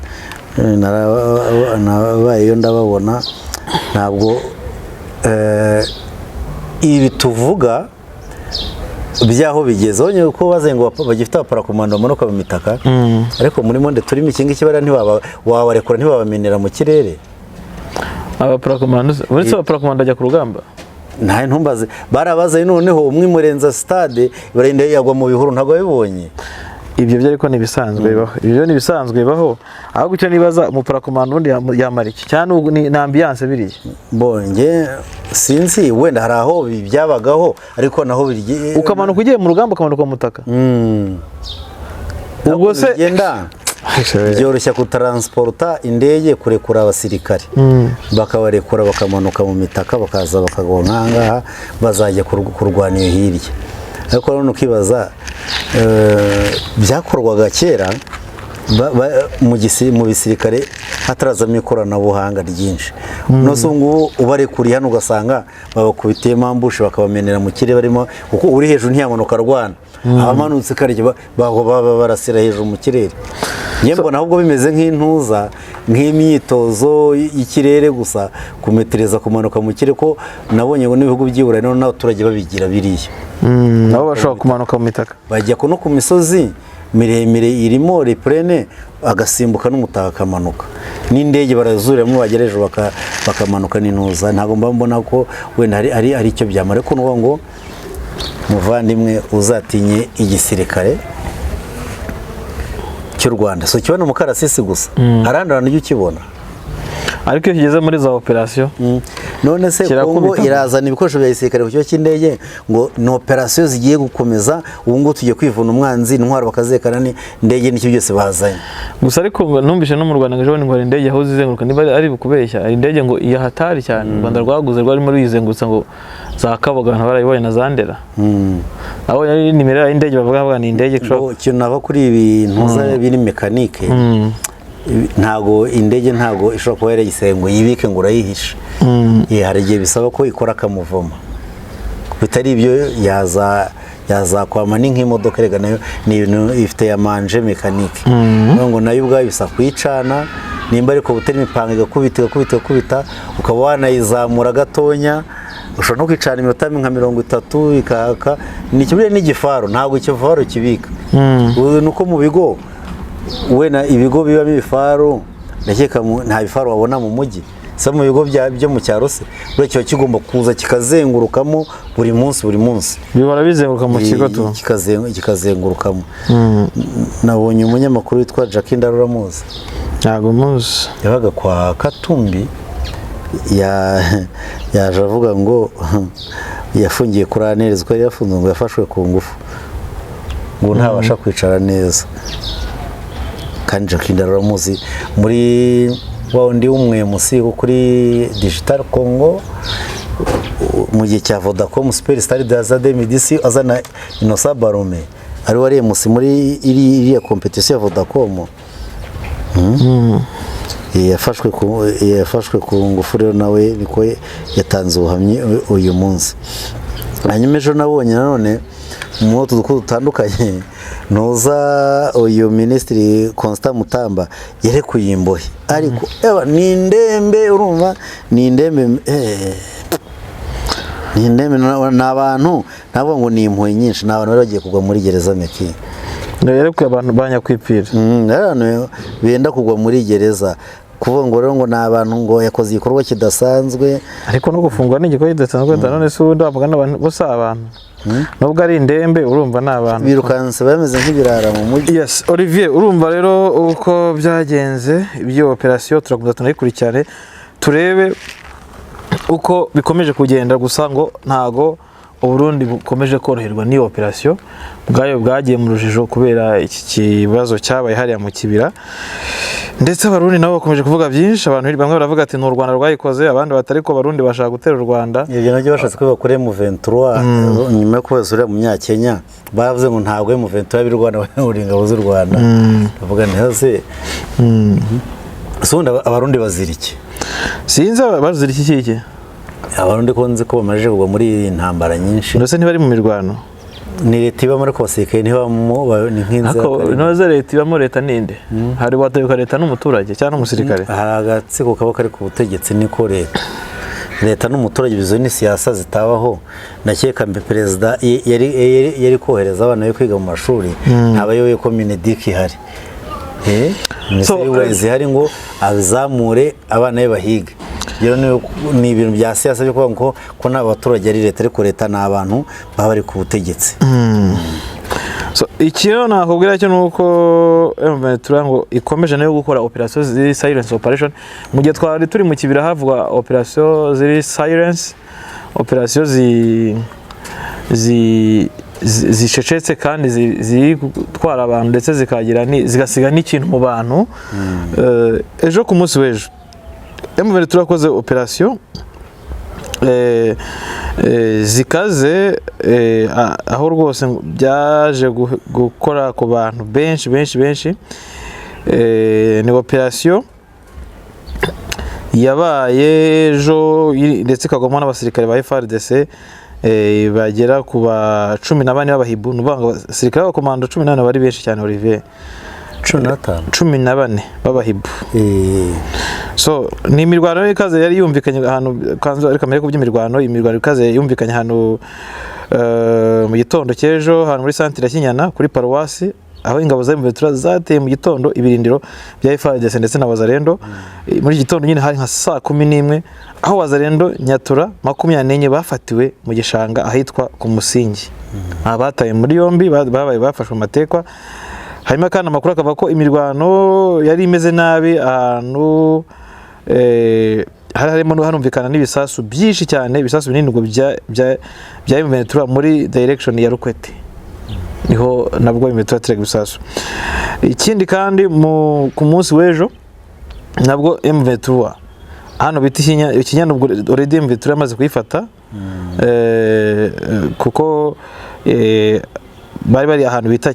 nabayeyo ndababona. Ntabwo ibi tuvuga Byaho bigeze abonye ko bazanye ngo bagifite abaparakomando bamanuka mu mitaka, ariko muri monde turimo iki ngiki bariya ntibaba wabarekura, ntibabamenera mu kirere. Abaparakomando, uretse abaparakomando ajya ku rugamba? Nta ntumbaze, barabazaye noneho umwe imurenza stade, barenda yagwa mu bihuru, ntabwo wabibonye? Ibyo byo ariko ni ibisanzwe bibaho, ibyo ni ibisanzwe bibaho. Ahubwo icyo nibaza, umuparakomando ubundi yamara iki cyane? Ni ambiance biriya. Bonge sinzi, wenda hari aho byabagaho, ariko naho birye. Ukamanuka ugiye mu rugamba, ukamanuka mu mutaka. Ubwo se bigenda byoroshya kutaransporuta indege, kurekura abasirikare, bakabarekura bakamanuka mu mitaka, bakaza bakagwa nk'ahangaha, bazajya kurwana iyo hirya. Ariko none ukibaza, byakorwaga kera mu bisirikare hatarazamo ikoranabuhanga ryinshi. None ubu ngubu ubarekuriye hano, ugasanga babakubitiyemo ambushi, bakabamenera mu kirere barimo, kuko uri hejuru ntiyamanuka arwana, abamanutse karya barasira hejuru mu kirere. Njye mbona ahubwo bimeze nk'intuza, nk'imyitozo y'ikirere gusa, kumetereza kumanuka mu kirere, ko nabonye ngo n'ibihugu by'i Burayi noneho n'abaturage babigira biriya. Nabo bashobora kumanuka mu mitaka. Bajya no ku misozi miremire irimo reprene, agasimbuka n'umutaka akamanuka, n'indege barazuriramo, bagera hejuru bakamanuka n'intuza. Ntabwo mba mbona ko wenda hari icyo byamara, ariko nuvuga ngo muvandimwe, uzatinye igisirikare cy'u Rwanda, so kibona mu karasisi gusa, hari ahandi hantu ujya ukibona. Ariko iyo kigeze muri za operasiyo None se kirakubita. Kongo irazana ibikoresho bya gisirikare ku kigo cy'indege ngo ni operasiyo zigiye gukomeza, ubu ngubu tugiye kwivuna umwanzi, intwaro bakazekana n'indege n'icyo byose bazanye. Gusa ariko ngo numvise no mu Rwanda ngo ejo bundi ngo hari indege aho zizenguruka, niba ari bukubeshya, hari indege ngo iya hatari cyane u Rwanda rwaguze rwarimo ruyizengurutsa ngo za Kabuga, abantu barayibonye na za Ndera. Nabonye ari nimero y'indege bavuga ni indege ishobora Ngo ikintu nava kuri ibi ntuza biri mécanique, ntago indege ntago ishobora kuba yaragiseye ngo yibike ngo urayihishe. Hari igihe bisaba ko ikora akamuvoma, bitari ibyo yazakwama. Ni nk'imodoka rega, nayo ni ibintu ifite ya manje mécanique, ngo nayo ubwayo bisa kuyicana nimba, ariko butari imipanga igakubita igakubita igakubita, ukaba wanayizamura gatonya, ushobora no kwicana iminota nka 30 ikaka. Ni kimwe n'igifaru, ntabwo icyo faru kibika. Ubu ni uko mu bigo, wenda ibigo bibamo ibifaru, ndakeka nta bifaru wabona mu mujyi, se mu bigo byo mu cyaro se buriya kiba kigomba kuza kikazengurukamo buri munsi buri munsi. Bihora bizenguruka mu kigo tu. Kikazengurukamo. Nabonye umunyamakuru witwa Jacques Ndaruramuzi. Ntabwo muzi. Yabaga kwa Katumbi, yaje avuga ngo yafungiye kuri ANR, ko yari yafunzwe, ngo yafashwe ku ngufu, ngo ntabasha kwicara neza. Kandi Jacques Ndaruramuzi muri wa wundi w'umwemusi wo kuri Digital Congo mu gihe cya Vodacom Super Star de za 2010, azana Innocent Barume, ari wari MC muri iriya competition ya Vodacom. Yafashwe ku ngufu rero, nawe niko yatanze ubuhamya uyu munsi. Hanyuma ejo nabonye nanone mu utu dukuru dutandukanye, ntuza uyu minisitiri Constant Mutamba yarekuye imbohe, ariko ewa ni indembe, urumva ni indembe, ni indembe, ni abantu ntabwo ngo ni impuhwe nyinshi, ni abantu bari bagiye kugwa muri gereza meki. Yarekuye abantu ba nyakwipfira. Ari abantu benda kugwa muri gereza. Kuvuga ngo rero ngo ni abantu ngo yakoze igikorwa kidasanzwe. Ariko no gufungwa ni igikorwa kidasanzwe. None se ubundi wavuga n'abantu bose, abantu nubwo ari indembe, urumva ni abantu birukanse bameze nk'ibirara mu mujyi. Yes, Olivier, urumva rero uko byagenze ibyo operasiyo, turakomeza tunayikurikirane turebe uko bikomeje kugenda. Gusa ngo ntago Uburundi bukomeje koroherwa n'iyo operasiyo, ubwayo bwagiye mu rujijo kubera iki kibazo cyabaye hariya mu Kibira. Ndetse Abarundi nabo bakomeje kuvuga byinshi. Abantu bamwe baravuga ati ni u Rwanda rwayikoze, abandi batari ko Abarundi bashaka gutera u Rwanda. Ibyo nabyo bashatse ko bakore M23 nyuma yo kubaza uriya munyakenya, bavuze ngo ntabwo M23 y'u Rwanda bari ingabo z'u Rwanda. Bavuga nti hose ubundi Abarundi bazira iki? Sinzi bazira iki kiki. Abarundi ko nzi ko bamaze kugwa muri iyi ntambara nyinshi. Ndetse ntibari mu mirwano. Ni leta ibamo, ariko abasirikare ntibamo, ni Ariko nk'inzirakarengane. inoze leta ibamo, leta ninde? Hari wategeka leta n'umuturage cyangwa n'umusirikare? Hari agatsiko kaba kari ku butegetsi, niko leta. Leta n'umuturage, izo ni siyasa zitabaho. Ndakeka mbe perezida yari kohereza abana be kwiga mu mashuri, ntabayoboye ko MINEDUC ihari. Minisiteri y'uburezi ihari ngo azamure abana be bahige. Rero ni ibintu bya siyasa byo kuvuga ngo ko nta baturage ari leta, ariko leta ni abantu baba bari ku butegetsi. So, icyo nakubwira cyo ni uko M23 ngo ikomeje nayo gukora operation ziri silence operation. Mu gihe twari turi mu kibira havugwa operation ziri silence, operation zi zi zicecetse kandi ziri gutwara abantu ndetse zikagira zigasiga n'ikintu mu bantu. Ejo ku munsi w'ejo M23 yakoze operation zikaze, aho rwose byaje gukora ku bantu benshi benshi benshi. Ni operation yabaye ejo ndetse ikagwamo n'abasirikare ba FARDC bagera ku ba 14 b'abahibu. Ni ukuvuga ngo abasirikare b'abakomando 14 bari benshi cyane, Olivier. 15? 14 b'abahibu. So ni imirwano rero ikaze yari yumvikanye ahantu kanzu, ariko mbere by'imirwano, imirwano ikaze yumvikanye ahantu mu gitondo cy'ejo, ahantu muri santire ya Kinyana kuri paruwasi, aho ingabo za M23 zateye mu gitondo ibirindiro bya FARDC ndetse na Wazalendo. Muri iki gitondo nyine hari nka saa 11, aho Wazalendo Nyatura 24 bafatiwe mu gishanga ahitwa ku Musingi. Aba bataye muri yombi, babaye bafashwe amatekwa. Hanyuma kandi amakuru akavuga ko imirwano yari imeze nabi ahantu hari harimo hanumvikana n'ibisasu byinshi cyane, ibisasu binini ngo bya M23 muri direction ya Rukwete, niho nabwo M23 yateraga ibisasu. Ikindi kandi ku munsi w'ejo nabwo M23 hano bita Ikinya, ubwo already M23 yamaze kuyifata, kuko bari bari ahantu bita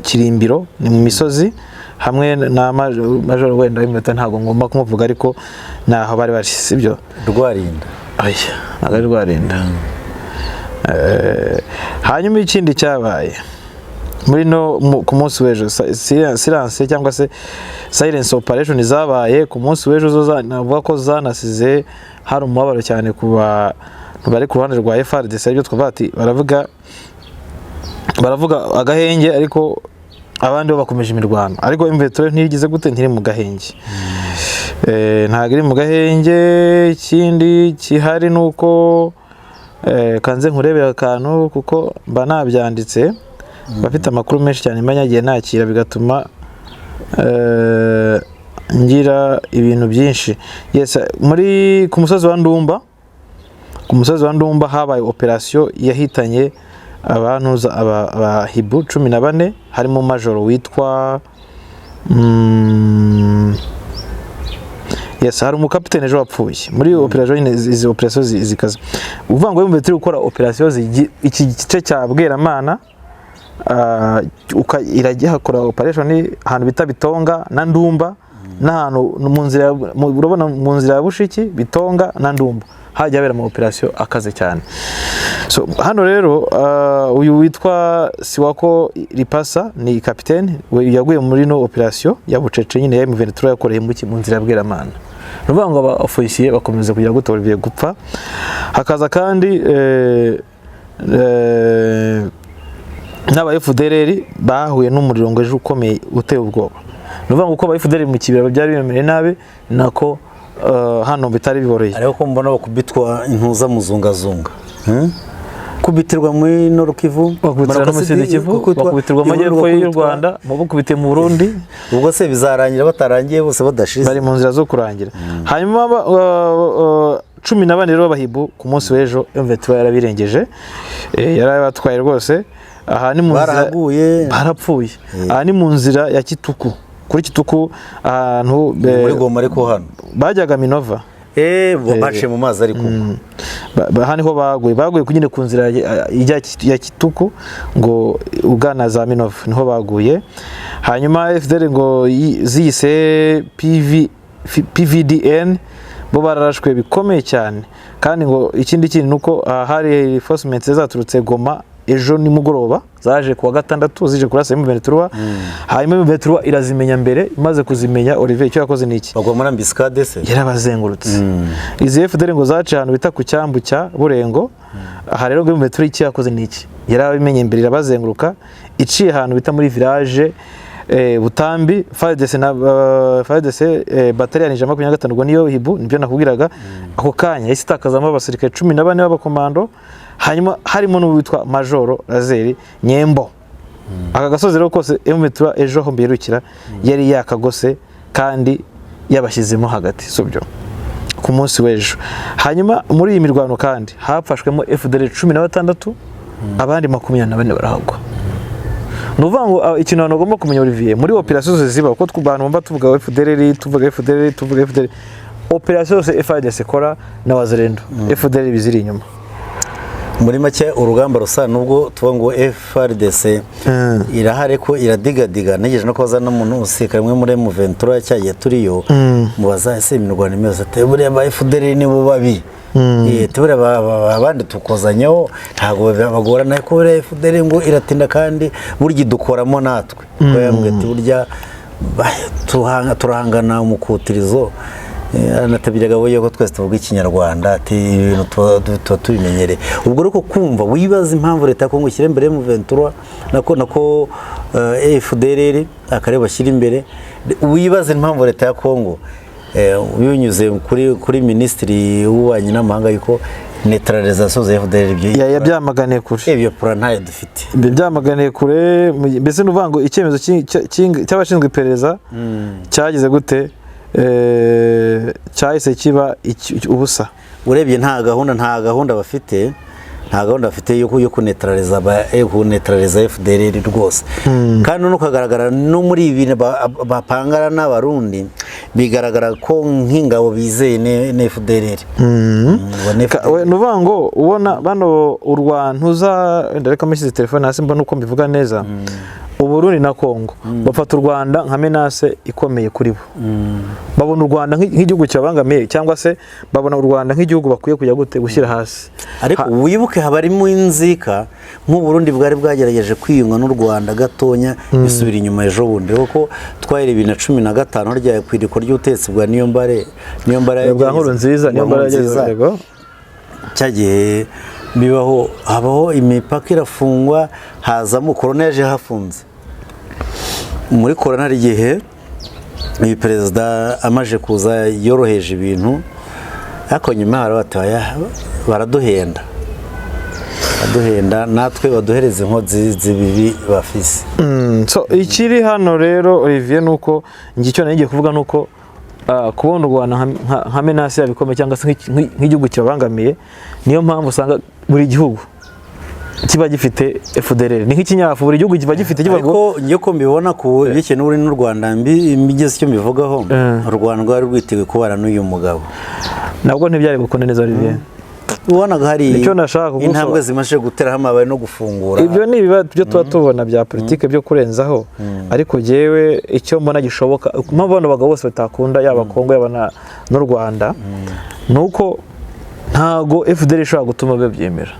Kirimbiro, ni mu misozi, hamwe na Major wenda w'iminota ntabwo ngomba kumuvuga, ariko naho bari bari, sibyo? Rwarinda? Oya, ntabwo ari Rwarinda. Hanyuma ikindi cyabaye muri no ku munsi w'ejo, silence cyangwa se silence operation zabaye ku munsi w'ejo zo navuga ko zanasize hari umubabaro cyane ku bantu bari ku ruhande rwa FARDC, aribyo twavuga ati baravuga agahenge, ariko abandi bo bakomeje imirwano. Ariko M23 ntigize gute, ntiri mu gahenge. Ntabwo iri mu gahenge. Ikindi kihari ni uko kanze nkurebera akantu kuko mba nabyanditse, bafite amakuru menshi cyane mba nyagiye nakira, bigatuma ngira ibintu byinshi. Yes, muri ku musozi wa Ndumba, ku musozi wa Ndumba habaye operation yahitanye abantu abahibu 14, harimo majoro witwa yes, hari umukapitene ejo wapfuye muri operation nyine. Izi operation zikaze, uvuga ngo yumve turi gukora operation iki gice cya Bweramana, irajya hakora operation ahantu bita Bitonga na Ndumba, n'ahantu mu nzira urabona mu nzira ya Bushiki, Bitonga na Ndumba hajya habera ama operation akaze cyane. So hano rero uyu witwa Siwako Ripasa ni kapitene, we yaguye muri no operation ya bucece nyine ya M23 yakoreye mu nzira ya Bweramana. Ni ukuvuga ngo aba ofisiye bakomeza kugira gute, Olivier, gupfa. Hakaza kandi n'aba FDLR bahuye n'umuriro ngo ejo ukomeye uteye ubwoba. Ni ukuvuga ngo uko aba FDLR mu kibira byari bimereye nabi, nako hano bitari biboroheye. Ariko ko mbona bakubitwa intuza muzungazunga? Kubitirwa muri Nord Kivu. Bakubitira no muri Sud Kivu, bakubitirwa mu majyepfo y'u Rwanda, bakubitiye mu Burundi. Ubwo se bizarangira batarangiye bose badashize? Bari mu nzira zo kurangira. Hanyuma 14 rero b'abahibu ku munsi w'ejo M23 yarabirengeje, yarabatwaye rwose. Aha ni mu nzira Barahaguye. Barapfuye. Aha ni mu nzira ya Kituku, kuri Kituku ahantu Ni muri Goma ariko hano bajyaga Minova. Baciye mu mazi ariko. Aha niho baguye nyine ku nzira ijya ya Kituku ngo ugana za Minova, niho baguye. Hanyuma FDL ngo ziyise PVDN, bo bararashwe bikomeye cyane. Kandi ngo ikindi kintu nuko hari reinforcement zaturutse Goma. ejo nimugoroba, zaje kuwa gatandatu zije kurasa M23. Hanyuma M23 irazimenya mbere. Imaze kuzimenya, Olivier, icyo yakoze ni iki? Bagwa muri embuscade se? Yarabazengurutse. Izi FDLR ngo zaciye ahantu bita ku cyambu cya Burengo. Aha rero ngo M23 icyo yakoze ni iki? Yarabimenye mbere, irabazenguruka, iciye ahantu bita muri village Butambi. FARDC na FARDC batterie ya 125, ubwo niyo Hibu, nibyo nakubwiraga. Ako kanya yahise itakazamo abasirikare 14 b'abakomando, hanyuma harimo n'uwitwa Majoro Lazeri Nyembo. Aka gasozi rero kose M23 ejo aho mbirukira yari yakagose kandi yabashyizemo hagati, sibyo, ku munsi w'ejo. Hanyuma muri iyi mirwano kandi hafashwemo FDLR 16, abandi 24 barahagwa. Ni ukuvuga ngo ikintu abantu bagomba kumenya, Olivier, muri operasiyo zose ziba, kuko abantu bumva tuvuga FDLR, tuvuga FDLR, tuvuga FDLR, operasiyo zose FARDC ikora na Wazalendo, FDLR biziri inyuma. Muri make urugamba rusa nubwo tuvuga ngo FARDC irahari ko iradigadiga. Ntegereje no kubaza n'umuntu usirikare umwe muri M23 cyagiye turiyo, mubaza ese imirwano imeze ate, buriya ba FDLR nibo babi. Tuburiya abandi tukozanyaho ntabwo bagorana, ariko buriya FDLR ngo iratinda kandi burya idukoramo natwe. Ko yambwiye ati burya turahangana umukutirizo. Anatabiraga we ko twese tuvuga ikinyarwanda, ati ibintu tuba tubimenyereye. Ubwo ariko kumva wibaza impamvu leta ya Kongo ishyira imbere M23 nako FDLR akareba bashyira imbere, wibaza impamvu leta ya Kongo binyuze kuri minisitiri w'ububanyi n'amahanga yuko neutralisation za FDLR ibyo Yabyamaganiye kure. Ibyo plan ntayo dufite. Ibyo byamaganiye kure. Mbese ni ukuvuga ngo icyemezo cy'abashinzwe iperereza cyagize gute? Cyahise kiba ubusa. Urebye nta gahunda bafite, nta gahunda bafite yo kuneutraliza FDLR rwose. Kandi noneho ukagaragara no muri ibi bapangana n'abarundi, bigaragara ko nk'ingabo bizeye ne FDLR. Ubona Ni ukuvuga ngo ubona bano u Rwanda uza wenda, reka mushyize telefone hasi mbona uko mbivuga neza. Uburundi na Kongo bafata u Rwanda nka menace ikomeye kuri bo. Babona u Rwanda nk'igihugu kibabangamiye, cyangwa se babona u Rwanda nk'igihugu bakwiye kujya gute gushyira hasi. Ariko wibuke haba harimo inzika, nk'uburundi bwari bwagerageje kwiyunga n'u Rwanda gatonya, bisubira inyuma ejo bundi, kuko twahera 2015 rya ku iriko ry'ubutegetsi bwa Niyombare bwa Nkurunziza, niyo bwa mbara. Nkurunziza. Yego. Cyagihe bibaho, habaho imipaka irafungwa, hazamo korona yaje hafunze. Muri korona hari igihe uyu perezida amaje kuza yoroheje ibintu, ariko nyuma hari bati "Oya, baraduhenda, natwe baduhereza inkozi z'ibibi bafise." So ikiri hano rero, Olivier, nuko njye icyo nari ngiye kuvuga nuko kubona u Rwanda nka menace yabo ikomeye, cyangwa se nk'igihugu kibabangamiye, niyo mpamvu usanga buri gihugu kiba gifite FDLR, ni nk'ikinyafu, buri gihugu kiba gifite kivuga ngo Ariko njye ko mbibona ku byerekeye n'uburundi n'u Rwanda, mbigize icyo mbivugaho, u Rwanda rwari rwiteguye kubana n'uyu mugabo. Nabwo ntibyari gukunda neza, Olivier. Ubonaga hari Nicyo nashaka kugusoba- intambwe zimaze gutera hamabaye no gufungura. Ibyo ni ibiba byo tuba tubona bya politike byo kurenzaho, ariko jyewe icyo mbona gishoboka, impamvu bano bagabo bose batakunda yaba Kongo yaba n'u Rwanda, ni uko ntago FDLR ishobora gutuma babyemera.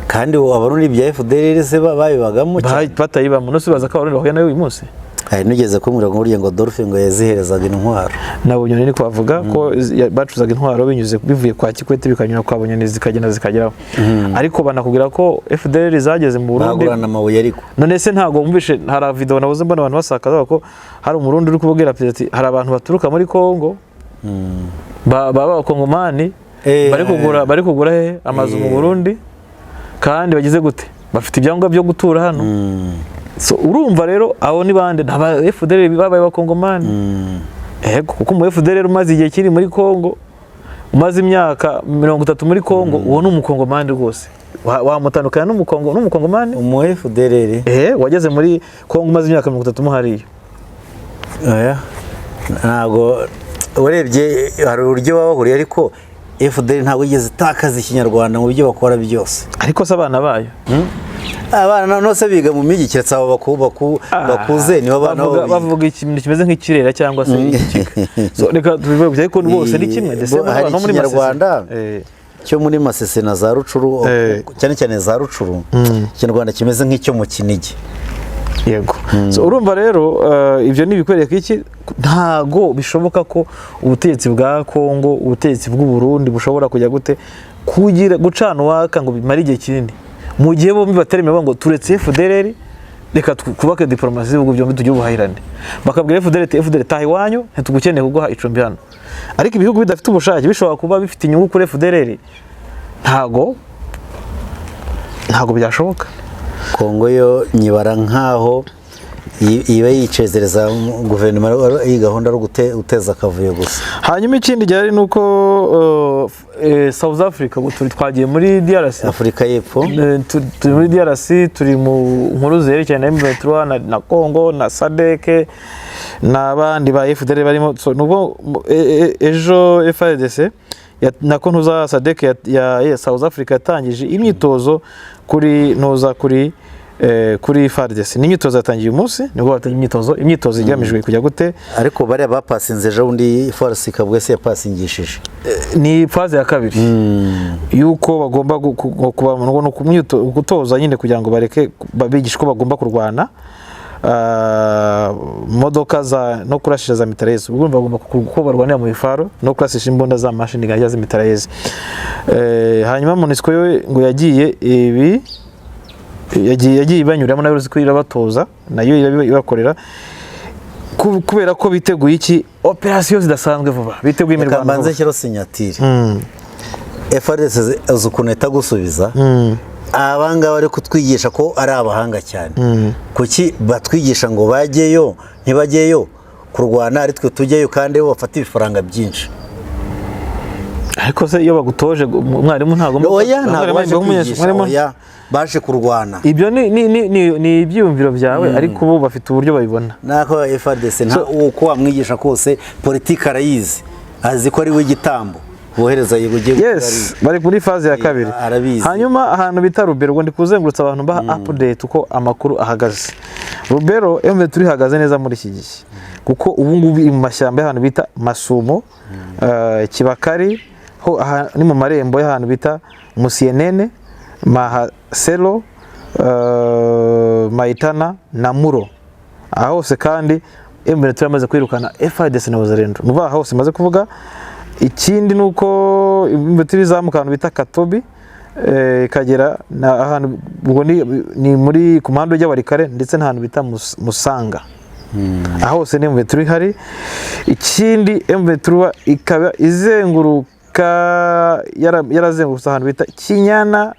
Kandi ubu abarundi bya FDLR se babibagamo cyane. Batayibamo no sibaza ko abarundi bahuye nayo uyu munsi. Hari nugeze kumbwira ngo burya ngo Dolphe ngo yaziherezaga intwaro. Na Bunyoni niko bavuga ko bacuzaga intwaro binyuze bivuye kwa Kikwete, bikanyura kwa Bunyoni, zikagenda zikageraho. Ariko banakubwira ko FDLR zageze mu Burundi. Bagurana amabuye ariko. None se ntabwo wumvishe hari video nabuze mbona abantu basakaza bavuga ko hari umurundi uri kubabwira perezida ati hari abantu baturuka muri Kongo baba abakongomani bari kugura he amazu mu Burundi, kandi bagize gute, bafite ibyangombwa byo gutura hano. So urumva rero abo ni bande? Aba FDLR babaye abakongomani. Ego, kuko umu FDLR umaze igihe kiri muri Kongo, umaze imyaka 30 muri Kongo, uwo ni umukongomani rwose. Wamutandukanya n'umukongomani? Umu FDLR? Wageze muri Kongo umaze imyaka 30 mo hariya. Oya, ntabwo urebye hari uburyo baba bahuriye, ariko FDLR ntabwo yigeze itakaza ikinyarwanda mu byo bakora byose. Ariko se abana bayo? Abana nose biga mu mijyi, keretse abo bakuze nibo abana bavuga, bo biga. Bavuga ikintu kimeze nk'ikirera cyangwa se ikiga. So reka tubivuge, ariko bose ni kimwe ndetse Bo, hari no muri Masisi. ikinyarwanda. Cyo muri Masisi na za Rucuru, cyane cyane za Rucuru, Ikinyarwanda kimeze nk'icyo mu Kinigi. Yego. So, urumva rero, ibyo ni ibikwereka iki? Ntago bishoboka ko ubutegetsi bwa Kongo, ubutegetsi bw'u Burundi bushobora kujya gute kugira gucana uwaka ngo bimare igihe kinini, mu gihe bombi bataremera ngo turetse FDLR, reka twubake diplomasi z'ibihugu byombi, tugire ubuhahirane. Bakabwira FDLR ati: "FDLR, taha iwanyu, ntitugukeneye kuguha icumbi hano." Ariko ibihugu bidafite ubushake, bishobora kuba bifite inyungu kuri FDLR, ntago byashoboka. Kongo yo nyibara nkaho iba yicezereza guverinoma, iyi gahunda ari guteza akavuyo gusa. Hanyuma ikindi gihari ni uko South Africa, ubu twagiye muri DRC. Afurika y'Epfo. Turi muri DRC, turi mu nkuru zerekeranye na M23 na Congo na SADC n'abandi ba FDLR barimo. So, nubwo ejo FARDC nako ntuza SADC ya South Africa yatangije imyitozo kuri ntuza kuri FARDC. Ni imyitozo yatangiye uyu munsi, nibwo batangiye imyitozo igamijwe kujya gute? Ariko bariya bapasinze ejo bundi, FARDC Kabwe se yapasingishije. Ni phase ya kabiri yuko bagomba kuba no gutoza nyine kugira ngo bareke babigishe ko bagomba kurwana, modoka za no kurashisha za mitrailleuses. Ubwo bagomba ko barwanira mu bifaro no kurashisha imbunda za machine gun za mitrailleuses. Hanyuma MONUSCO yo ngo yagiye ibi yagiye ibanyuramo nayo, uzi ko irabatoza nayo irabakorera, kubera ko biteguye iki? Operasiyo zidasanzwe vuba, biteguye Reka imirwano mbanze vuba. nshyiraho signature. FARDC uzi ukuntu ihita gusubiza? Abangaba bari kutwigisha ko ari abahanga cyane, kuki batwigisha ngo bajyeyo, ntibajyeyo kurwana, ari twe tujyayo kandi bo bafata ibifaranga byinshi? Ariko se iyo bagutoje, umwarimu ntagomba Oya, ntabwo baje kwigisha. Oya, baje kurwana. Ibyo ni ibyiyumviro byawe, ariko ubu bafite uburyo babibona. Nako FARDC nta uko wamwigisha kose, politiki arayizi, azi ko ari we gitambo bohereza, yego ugiye. Yes, bari muri phase ya kabiri. Arabizi. Hanyuma ahantu bita Rubero, ubwo ndi kuzengurutsa abantu mbaha update uko amakuru ahagaze. Rubero, M23 ihagaze neza muri iki gihe, kuko ubu ngubu iri mu mashyamba y'ahantu bita Masumo, Kibakari, ho aha ni mu marembo y'ahantu bita Musienene, Mahaselo, Maitana na Muro. Aha hose kandi M23 yamaze kwirukana FARDC na Wazalendo. Ni ukuvuga aha hose maze kuvuga. Ikindi ni uko M23 izamuka ahantu bita Katobi, ikagera na ahantu ubwo ni muri ku muhanda ujya Walikale, ndetse n'ahantu bita Musanga. Aho hose ni M23 ihari. Ikindi, M23 ikaba izenguruka, yarazengurutse ahantu bita Kinyana,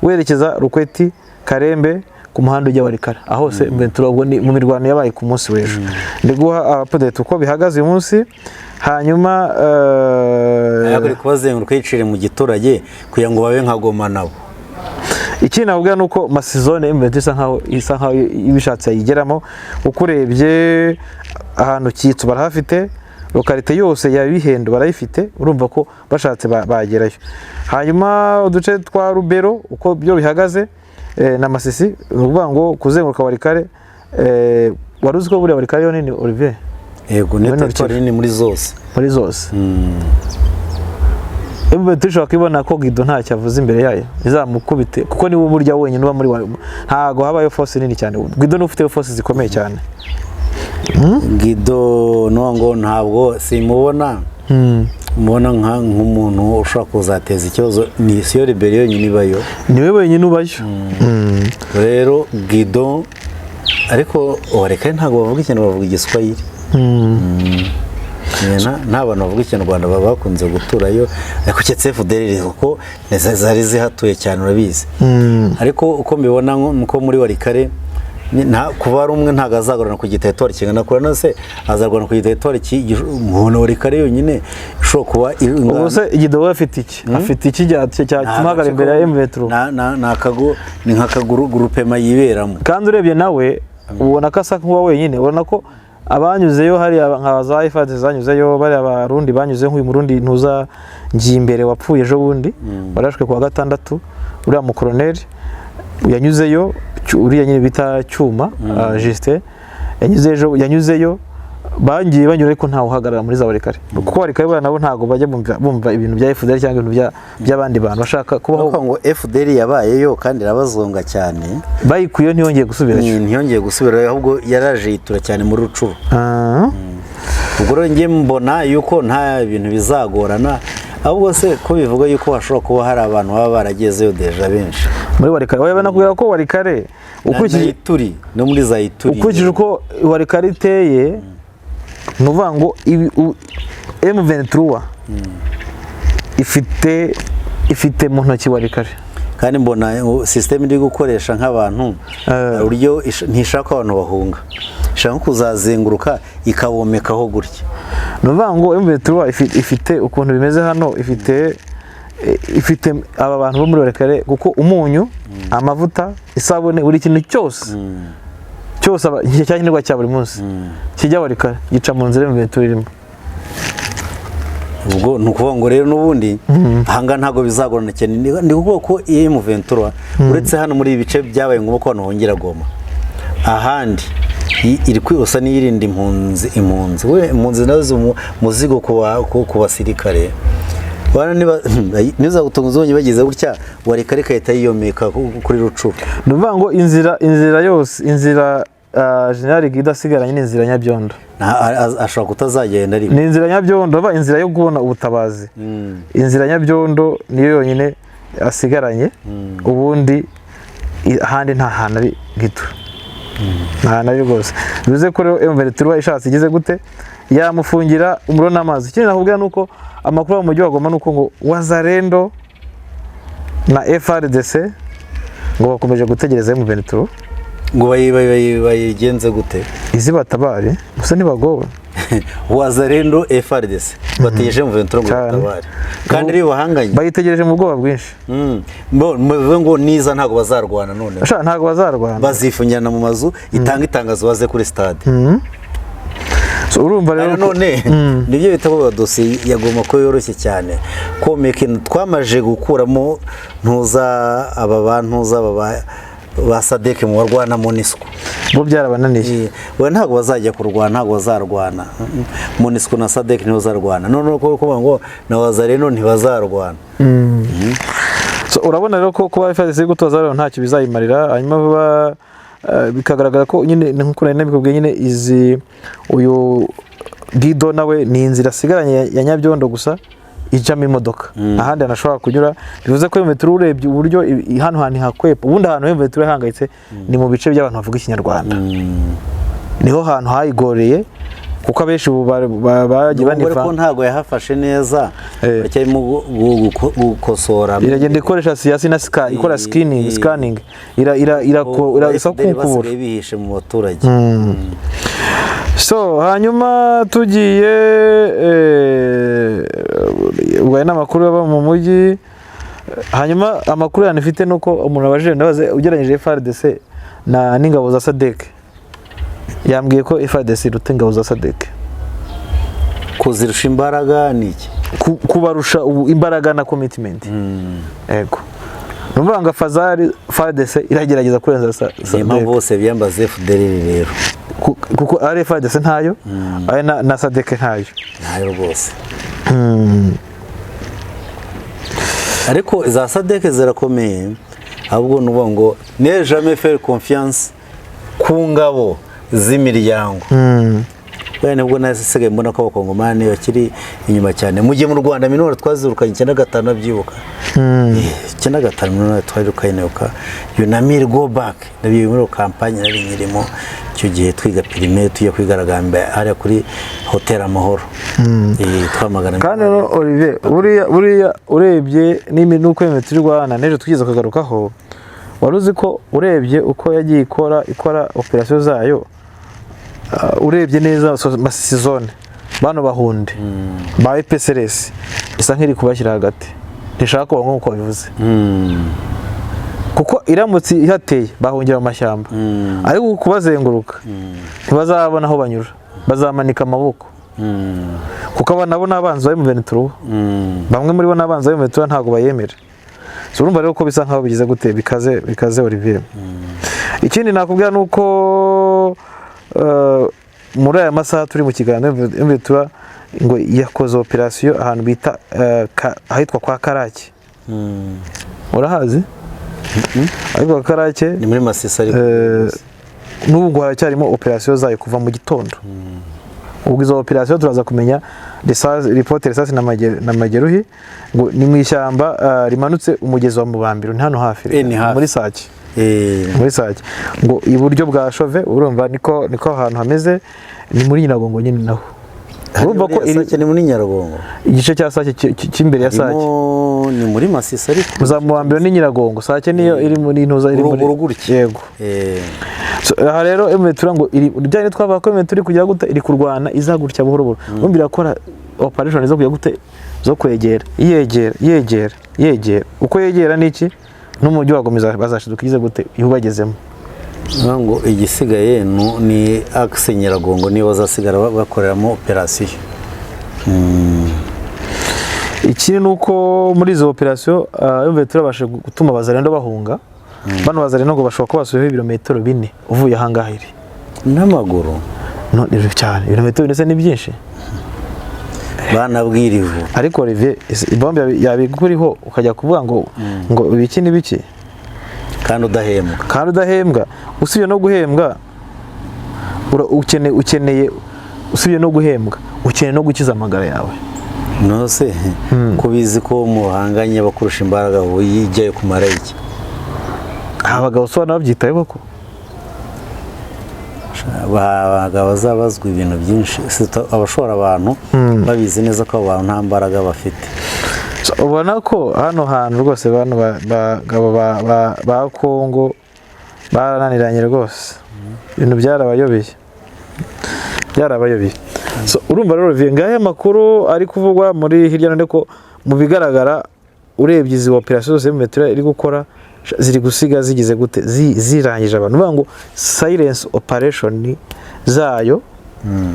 werekeza Rukweti, Karembe, ku muhanda ujya Walikale. Aho hose M23, ubwo ni mu mirwano yabaye ku munsi w'ejo. Ndi guha update uko bihagaze uyu munsi. Hanyuma Ariko uri kubazenguruka yicire mu giturage kugira ngo babe nka Goma nabo. Ikindi navuga ni uko Masisi zone M23 isa nkaho ibishatse yayigeramo, kuko urebye ahantu Kitsu barahafite, localité yose ya Bihendo barayifite. Urumva ko bashatse bagerayo. Hanyuma uduce twa Rubero uko byo bihagaze, na Masisi, ni ukuvuga ngo kuzenguruka Walikale. Wari uzi ko buriya Walikale yo nini, Olivier? Yego, ni Muri territoire nini muri zose. Muri zose. M23 ishobora kubibona ko Guido ntacyo avuze imbere yayo, izamukubite, kuko niwe burya wenyine uba muri ntago habayo force nini cyane. Guido niwe ufite force zikomeye cyane. Guido no ngo ntabwo simubona, mubona nk'umuntu ushobora kuzateza ikibazo. Ni siyo rebelle yonyine ibayo. Niwe wenyine ubayo. Rero Guido, ariko wareka, ntabwo bavuga ikintu, bavuga Igiswahili. Nta bantu bavuga Ikinyarwanda baba bakunze guturayo, ariko keretse FDLR, kuko zari zihatuye cyane, urabizi. Ariko uko mbibona, nko muri Walikale, kuba ari umwe ntabwo azagorana ku giteritwari kingana kure. None se azarwana ku giteritwari umuntu Walikale yonyine ishobora kuba ingana? Ubu se Guido we afite iki? Afite iki cyatuma imbere ya M23? Ni nka kaguru groupement yiberamo. Kandi urebye nawe ubona ko asa nk'uwa wenyine, ubona ko abanyuzeyo hariya nka za FARDC zanyuzeyo, bariya Abarundi banyuze, nk'uyu Murundi ntuza Ngimbere wapfuye ejo bundi, warashwe ku wa gatandatu, uriya mukoroneri yanyuzeyo, uriya nyine bita Cyuma, Justin yanyuze ejo, yanyuzeyo. Bagiye banyura, ariko ntawe uhagarara muri za Walikale, kuko Walikale buriya nabo ntabwo bajya bumva ibintu bya FDL cyangwa ibintu by'abandi bantu bashaka kubaho. Nuko ngo FDL yabayeyo kandi irabazonga cyane. Bayikuyeho, ntiyongeye gusubirayo. Ntiyongeye gusubirayo, ahubwo yaraje yitura cyane muri Rutshuru. Ubwo rero njye mbona yuko nta bintu bizagorana, ahubwo se ko bivuga yuko hashobora kuba hari abantu baba baragezeyo déjà benshi? Muri Walikale, oya, banakubwira ko Walikale na ukurikije Ituri, no muri za Ituri. Ukurikije uko Walikale iteye, ni ukuvuga ngo M23 ifite mu ntoki Walikale. Kandi mbona système iri gukoresha nk'abantu, hari uburyo ntishaka ko abantu bahunga, ishaka nko kuzazenguruka ikabomekaho gutya. Ni ukuvuga ngo M23 ifite ukuntu bimeze hano, ifite aba bantu bo muri Walikale, kuko umunyu, amavuta, isabune, buri kintu cyose cyose cyakenerwa cya buri munsi kijya Walikale gica mu nzira M23 irimo. Ubwo ni ukuvuga ngo rero n'ubundi ahangaha ntabwo bizagorana cyane. Ndi kuvuga ko M23, uretse hano muri ibi bice byabaye ngombwa ko abantu bongera Goma, ahandi iri kwihusa n'iyirinda impunzi. We impunzi nazo muzigo ku basirikare. Bana niba niza gutunga ubonye bagize gutya, Walikale igahita yiyomeka kuri Rutshuru. Ni ukuvuga ngo inzira yose, inzira General Guido asigaranye ni inzira Nyabyondo. Ashobora kutazagenda ariko. Ni inzira Nyabyondo, ba inzira yo kubona ubutabazi. Inzira Nyabyondo niyo yonyine asigaranye, ubundi ahandi nta hantu ari Guido, nta hantu ari rwose. Bivuze ko rero M23 ishatse igize gute, yamufungira umuriro n'amazi. Ikindi nakubwira ni uko amakuru yo mu mujyi wa Goma ni uko ngo Wazalendo na FARDC ngo bakomeje gutegereza M23. Ngo bayigenze gute? Izi batabare gusa, ntibagowe. Wazalendo, FARDC bategereje M23 ngo Cyane. batabare kandi ari bahanganye. Bayitegereje mu bwoba bwinshi. Muvuge ngo niza ntabwo bazarwana none. Sha, ntabwo bazarwana. Bazifungirana mu mazu, itanga itangazo, baze kuri stade. So, urumva rero Kandi none nibyo bita ko dosiye ya Goma ko yoroshye cyane, komeka twamaje gukuramo ntuza aba bantuza aba ba SADC mu barwana MONUSCO. Bo byarabananiye. We ntabwo bazajya kurwana, ntabwo bazarwana. MONUSCO na SADC ntibazarwana, none ko kuvuga ngo na Wazalendo ntibazarwana. So, urabona rero ko kuba FARDC iri gutoza rero ntacyo bizayimarira. Hanyuma vuba bikagaragara ko nyine ni nkuko nari nabikubwiye nyine, izi uyu Guido nawe ni inzira asigaranye ya Nyabyondo gusa ijamo imodoka, ahandi hanashobora kunyura. Bivuze ko M23, urebye uburyo hano hantu hakwepa, ubundi ahantu M23 ihangayitse ni mu bice by'abantu bavuga Ikinyarwanda, niho hantu hayigoreye, kuko abenshi ubu bagiye Nubwo ariko baniva. ntabwo yahafashe neza, baracyarimo gukosora. Iragenda ikoresha siyasi na ikora scanning, scanning ira ira ira ira isa FDL kukubura. Basigaye bihishe mu baturage. So hanyuma tugiye ubwo aya ni amakuru aba mu mujyi. Hanyuma amakuru yanyu ifite ni uko umuntu abajije, ndabaze ugereranyije FARDC na n'ingabo za SADC, yambwiye ko FARDC iruta ingabo za SADC. Kuzirusha imbaraga ni iki? Kubarusha ubu imbaraga na commitment. Yego, ni ukuvuga ngo fazari FARDC iragerageza kurenza Niyo mpamvu SADC. bose biyambaza FDL rero. Kuko ari FARDC ntayo, ari na SADC ntayo. Ntayo rwose, ariko za SADC zirakomeye. Ahubwo ni ukuvuga ngo ne jamais faire confiance ku ngabo z'imiryango. Wenda nibwo nasigaye mbona ko Abakongomani bakiri inyuma cyane, mu gihe mu Rwanda MINUAR twazirukanye 95, abyibuka 95, MINUAR twazirukanye, nibuka UNAMIR go back, nabyo muri campagne nari nyirimo icyo gihe, twiga primaire, tujya kwigaragambya hariya kuri Hotel Amahoro. Twamagana Kandi MINUAR. rero Olivier, buriya urebye n'uko M23 irwana n'ejo tugeze kugarukaho, wari uzi ko urebye uko yagiye ikora operasiyo zayo, urebye neza Masisi zone, bano bahunde ba EPCRS isa nk'iri kubashyira hagati, ntishaka kuba nk'uko babivuze, kuko iramutse ihateye bahungira mu mashyamba, ariko kubazenguruka ntibazabona aho banyura, bazamanika amaboko, kuko aba nabo ni abanzi ba M23. Bamwe muri bo ni abanzi ba M23, ntabwo bayemera. So urumva rero ko bisa nkaho bigize gute, bikaze, bikaze Olivier. Ikindi nakubwira ni uko Muri aya masaha turi mu kiganiro, M23 ngo yakoze operasiyo ahantu bita ahitwa kwa Karake. Urahazi? Ariko kwa Karake Ni muri Masisi ariko. N'ubu ngo haracyarimo operasiyo zayo kuva mu gitondo. Ubwo izo operasiyo turaza kumenya ripoti risasi na mageruhi. Ngo ni mu ishyamba rimanutse umugezi wa Mubambiro, ni hano hafi. Ni hafi. Muri Sake. Muri Sake, ngo iburyo bwa Shove. Urumva niko ahantu hameze, ni muri Nyiragongo nyine naho. Urumva ko Sake ni muri Nyiragongo. Igice cya Sake cy'imbere ya Sake. Ni muri Masisi ariko. Za Mubambiro ni Nyiragongo, Sake niyo iri muri ntuza, iri muri Uruguru gutya. Yego. So, aha rero M23 ngo iri bijyanye twavuga ko M23 iri kujya gute, iri kurwana iza gutya buhoro buhoro. Urumva irakora operation zo kujya gute, zo kwegera, yegera, yegera, yegera. Uko yegera niki n'umujyi wagomeza bazashiduka igize gute, ihubagezemo. Ngo igisigaye ni axe Nyiragongo, niyo bazasigara bakoreramo operasiyo. Ikindi ni uko muri izo operasiyo M23 babasha gutuma Bazarendo bahunga. Bano Bazarendo ngo bashobora kuba basubiyeho ibirometero 4 uvuye ahangaha iri. N'amaguru? No, ni cyane, ibirometero 4 se ni byinshi. Banabwiriwe. Ariko Olivier, ibombe yabiguriho ukajya kuvuga ngo ibiki n'ibiki? Kandi udahembwa. Kandi udahembwa. Usibye no guhembwa, ukeneye, usibye no guhembwa, ukeneye no gukiza amagara yawe. Nose ko bizi ko muhanganye bakurusha imbaraga, ujyayo kumara iki? Aba bagabo so babyitayeho koko? Abagabo bazabazwa ibintu byinshi, abashora abantu babizi neza ko abo bantu nta mbaraga bafite. So, ubona ko hano hantu rwose bano bagabo ba Kongo barananiranye rwose, ibintu byarabayobeye, byarabayobeye. So, urumva rero Olivier, ngahe amakuru ari kuvugwa muri hirya no hino, ko mu bigaragara urebye izi operasiyo zose M23 iri gukora ziri gusiga zigize gute, zirangije abantu. Uvuga ngo silence operation zayo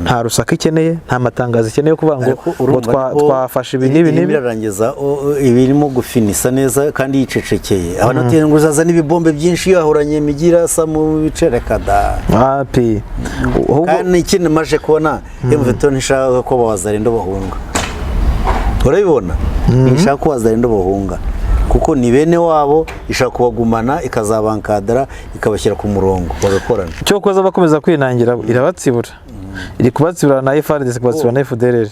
nta rusaku ikeneye, nta matangazo ikeneye kuvuga ngo Ariko ngo urumva ko twafashe ibi n'ibi irimo n'ibi. Irarangiza ibirimo gufinisa neza kandi yicecekeye. Abantu bati ngo uzaza n'ibibombe byinshi, yahoranye imijyi irasa mu bice, reka da. Wapi. Ahubwo Kandi ikindi maje kubona, M23 ntishaka ko Abazarendo bahunga. Urabibona, ntishaka ko Abazarendo bahunga kuko ni bene wabo, ishaka kubagumana ikazabankadara, ikabashyira ku murongo bagakorana. Cyo koza bakomeza kwinangira, irabatsibura, iri kubatsibura na FARDC, kubatsibura na FDLR.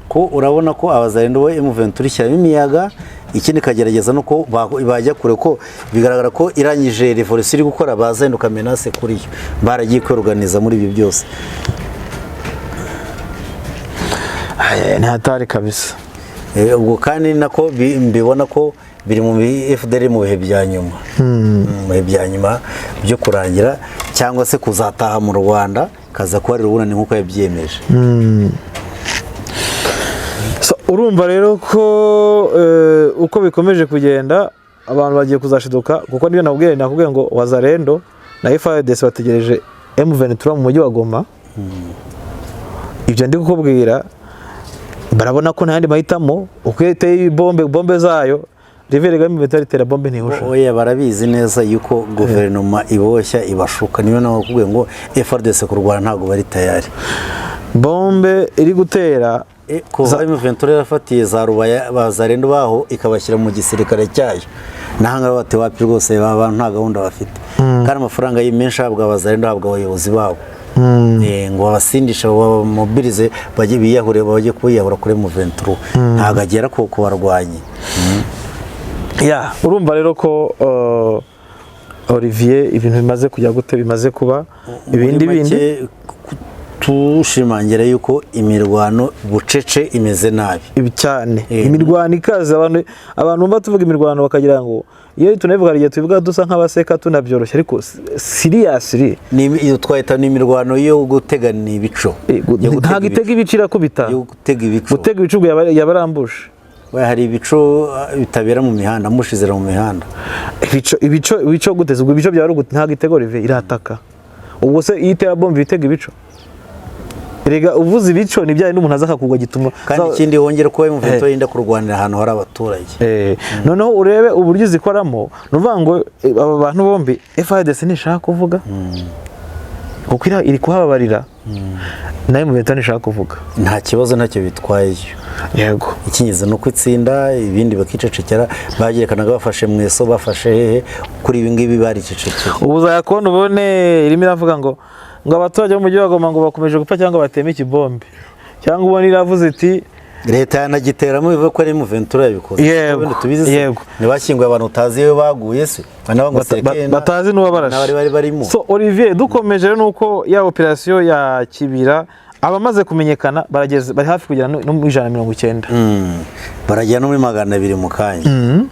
Ko urabona ko Abazarendo bo M23 ishyiramo imiyaga, ikindi ikagerageza no ko bajya kure, ko bigaragara ko irangije revolution iri gukora bazahinduka menace kuri yo, baragiye kwiorganiza muri ibi byose. Ay, ni hatari kabisa. Ubwo kandi nako mbibona ko biri mu FDL mu bihe bya nyuma, mu bihe bya nyuma byo kurangira cyangwa se kuzataha mu Rwanda kaza kuharira ubunani nk'uko yabyiyemeje. So, urumva rero ko uko bikomeje kugenda abantu bagiye kuzashiduka, kuko niyo nakubwiye ngo Wazarendo na FARDC bategereje M23 mu mujyi wa Goma. Ibyo ndi kukubwira, barabona ko nta yandi mahitamo. Uko iteye bombe zayo Riviere ga M23 itera bombe ntihusha. Oya, barabizi neza yuko guverinoma iboshya, ibashuka. Niyo nakubwiye ngo FARDC kurwana ntabwo bari tayari. Bombe iri gutera. Kuva M23 yarafatiye za Rubaya Bazarendo baho ikabashyira mu gisirikare cyayo, nahanga bati wapi rwose, aba bantu nta gahunda bafite. Kandi amafaranga menshi ahabwa Abazarendo ahabwa abayobozi babo, ngo babasindishe, bamobilize, bajye biyahure, bajye kwiyahura kuri M23, ntabwo agera ku kubarwanyi. Ya, urumva rero ko Olivier, ibintu bimaze kujya gute, bimaze kuba ibindi Muri bindi. make, tushimangira yuko imirwano bucece imeze nabi. Ibi cyane. Imirwano ikaze. Abantu bumva tuvuga imirwano bakagira ngo iyo tunabivuga, hari igihe tubivuga dusa nk'abaseka, tunabyoroshye, ariko seriously. Iyo twahita ni imirwano yo gutegana ibico. Yo gutega Ntabwo itega ibico, irakubita. Yo gutega ibico. Gutega ibico ubwo yaba arambuje. We, hari ibico bitabera mu mihanda, mushizira mu mihanda. Ibico gute? Ubwo ibico byaba ari ntabwo itega Olivier, irataka. Ubwo se iyo itera bombe itega ibico? Erega uvuze ibico ni bya n'umuntu aza akakugwa gituma. Kandi ikindi wongere kuba M23 yenda kurwanira ahantu hari abaturage. Noneho urebe uburyo zikoramo, ni ukuvuga ngo aba bantu bombi FARDC ntishaka kuvuga. Kuko iri kuhababarira nayo mu bintu ntishaka kuvuga. Nta kibazo, ntacyo bitwaye. Yego. Icyingenzi ni uko itsinda, ibindi bakicecekera. Bagerekanaga bafashe Mweso, bafashe hehe, kuri ibi ngibi baricecekeye. Ubu uzayakubona ubone irimo iravuga ngo abaturage bo mu mujyi wa Goma ngo bakomeje gupfa, cyangwa bateme ikibombe, cyangwa ubona iravuze iti Leta yanagiteramo bivuga ko ari M23 yabikoze. Yego, Tubizi se? yego. Ntibashyinguye abantu utazi iyo baguye se, nabo ngo Batazi n'uwabarashe. N'abari bari barimo. So Olivier, dukomeje rero, nuko ya operasiyo ya Kibira, abamaze kumenyekana barageze, bari hafi kugera no mu 190. Baragera no muri 200 mu kanya.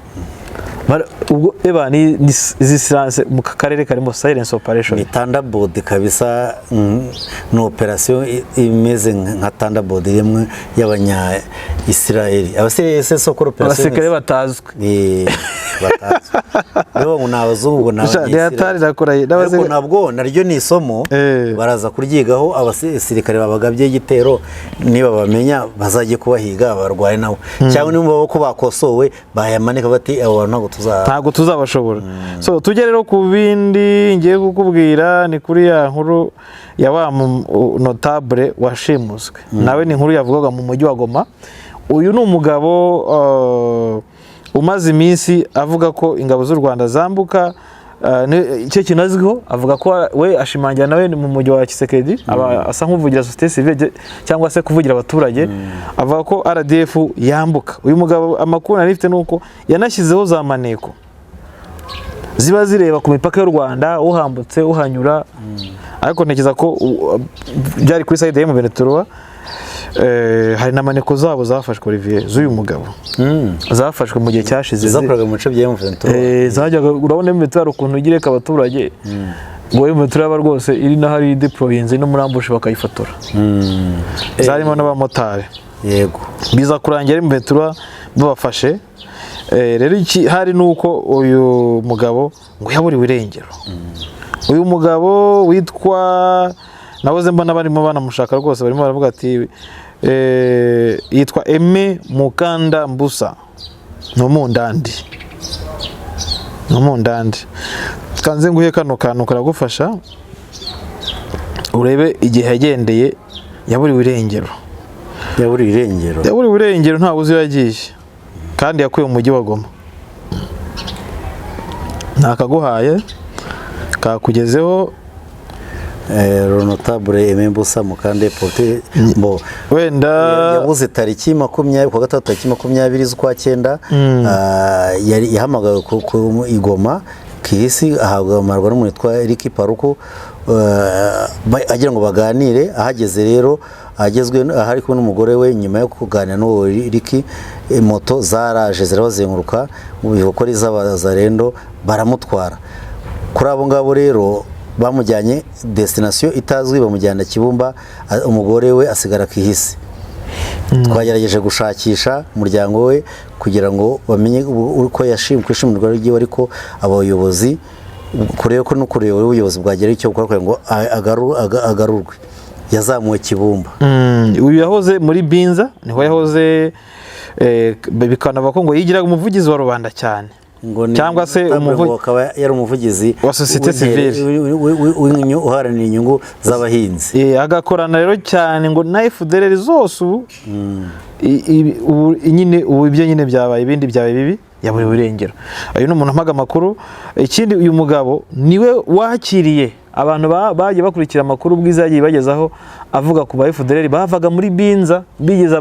Ubwo eba ni izi silence mu karere karimo silence operation. Ni Thunderbird kabisa, ni operasiyo imeze nka Thunderbird imwe y'abanya Israel, abasirikare se sokora operasiyo. Abasirikare batazwi. Batazwi, nibo ngo ni abazungu, ngo ni Sha, Abanyisirayeli. Leta irakora. Ariko nabwo naryo ni isomo, baraza kuryigaho. Abasirikare babagabye igitero niba bamenya bazajye kubahiga barwaye nabo, cyangwa niba ko bakosowe bayamanika bati: "Abo bantu ntabwo tuza." Ntabwo tuzabashobora. So tujye rero ku bindi ngiye kukubwira, ni kuri ya nkuru ya wa notable washimuswe. Nawe ni inkuru yavugaga mu mujyi wa Goma. Uyu ni umugabo umaze iminsi avuga ko ingabo z'u Rwanda zambuka, icyo kintu azwiho. Avuga ko we ashimangira, nawe ni mu mujyi wa Kisekedi, aba asa nk'uvugira société civile cyangwa se kuvugira abaturage. Avuga ko RDF yambuka. Uyu mugabo, amakuru nari mfite nuko yanashyizeho za maneko ziba zireba ku mipaka y'u Rwanda, uhambutse, uhanyura. Ariko ntekereza ko byari kuri side ya M23. Hari na maneko zabo zafashwe, Olivier, z'uyu mugabo, zafashwe mu gihe cyashize. Zakoraga mu bice bya M23. Zajyaga, urabona M23 hari ukuntu igira ireka abaturage ngo M23 yaba rwose iri n'ahari deployinze no muri ambush bakayifotora. Zarimo n'abamotari. Biza kurangira M23 babafashe. Rero iki hari nuko uyu mugabo ngo yaburiwe irengero. Uyu mugabo witwa, nahoze mbona barimo banamushaka rwose, barimo baravuga ati yitwa Aime Mukanda Mbusa, ni umundandi, ni umundandi. Kanze nguhe kano kantu karagufasha urebe igihe yagendeye. Yaburiwe irengero. Yaburiwe irengero. Yaburiwe irengero, ntawe uzi iyo yagiye, kandi yakuye mu mujyi wa Goma. Ntakaguhaye kakugezeho. Notable Aime Mbusa Mukande Porte bo Wenda yabuze tariki 20, kuwa gatatu, tariki 20 z'ukwa cyenda. Yari yahamagawe ku i Goma Kihisi, ahabwa n'umuntu witwa Eric Paruku, agira ngo baganire. Ahageze rero, agezwe ahari kumwe n'umugore we, nyuma yo kuganira n'uwo Eric, moto zaraje zirabazenguruka mu bivuga ko ari iz'abazarendo, baramutwara. Kuri abo ngabo rero bamujyanye destination itazwi, bamujyana Kibumba, umugore we asigara Kihisi. Twagerageje gushakisha umuryango we kugira ngo bamenye uko yashimwe kwishimirwa ryiwe, ariko abayobozi kureba ko no kureba ubuyobozi bwagera icyo bukora kugira ngo agarurwe. Yazamuwe Kibumba. Uyu yahoze muri Binza, niho yahoze, bikanava ko ngo yigiraga umuvugizi wa rubanda cyane. Ngo ni Cyangwa se Notable ngo akaba yari umuvugizi wa société civile. Uharanira inyungu z'abahinzi. Agakorana rero cyane ngo na FDLR zose. Ubu ubu nyine, ubu ibyo nyine byabaye ibindi, byabaye bibi, yaburiwe irengero. Uyu ni umuntu umpaga amakuru. Ikindi, uyu mugabo niwe wakiriye abantu bagiye bakurikira amakuru Bwiza yagiye bagezaho, avuga ku ba FDLR bavaga muri Binza bigeza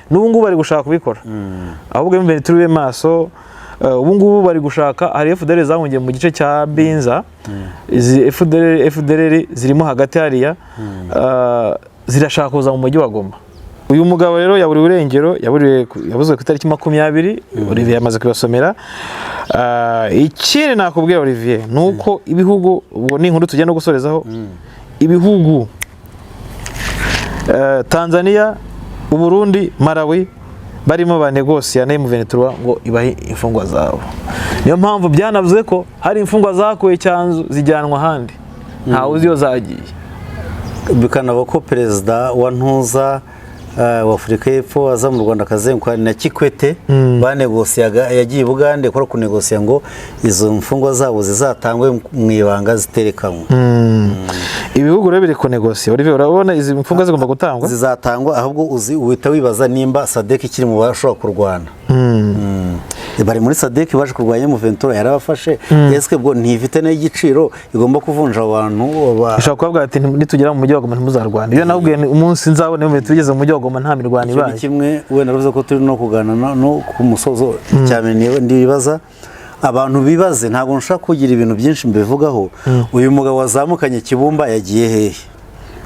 n'ubu ngubu bari gushaka kubikora. Ahubwo mbere turi maso. Ubu ngubu bari gushaka, hari FDLR zahungiye mu gice cya Binza. Izi FDLR zirimo hagati hariya, zirashaka kuza mu mujyi wa Goma. Uyu mugabo rero yaburiwe irengero, yabuzwe ku itariki 20. Olivier yamaze kubasomera. Ikindi nakubwira, Olivier, ni uko ibihugu, ubwo ni inkuru tugenda gusorezaho, ibihugu Tanzania, Uburundi, Malawi barimo banegosiya na M23 ngo ibahe imfungwa zabo. Niyo mpamvu byanavuze ko hari imfungwa zakuwe Cyanzu zijyanwa ahandi, ntawe uzi iyo zagiye. Bikanaba ko perezida wa Ntuza wa Afurika y'Epfo aza mu Rwanda akazenguruka na Kikwete, banegosiyaga, yagiye i Bugande kora kunegosiya ngo izo mfungwa zabo zizatangwe mu ibanga ziterekanwe. Ibihugu rero biri kunegosiya. Olivier, urabona izi mfungwa zigomba gutangwa? Zizatangwa, ahubwo uzi uhita wibaza nimba SADC ikiri mu bashobora kurwana. Bari muri SADC baje kurwanya M23, yarabafashe. Ese bwo ntifite n'igiciro igomba kuvunja abantu Ushobora kubavuga ati: "Nitugera mu mujyi wa Goma ntimuzarwana." Iyo nakubwiye nti umunsi nzabona iyo tugeze mu mujyi wa Goma nta mirwano Icyo ni ibaye. kimwe. Wenda navuze ko turi no kugana no ku musozo cyane. Ndibaza abantu bibaze, ntabwo nshaka kugira ibintu byinshi mbivugaho. Uyu mugabo wazamukanye Kibumba yagiye hehe?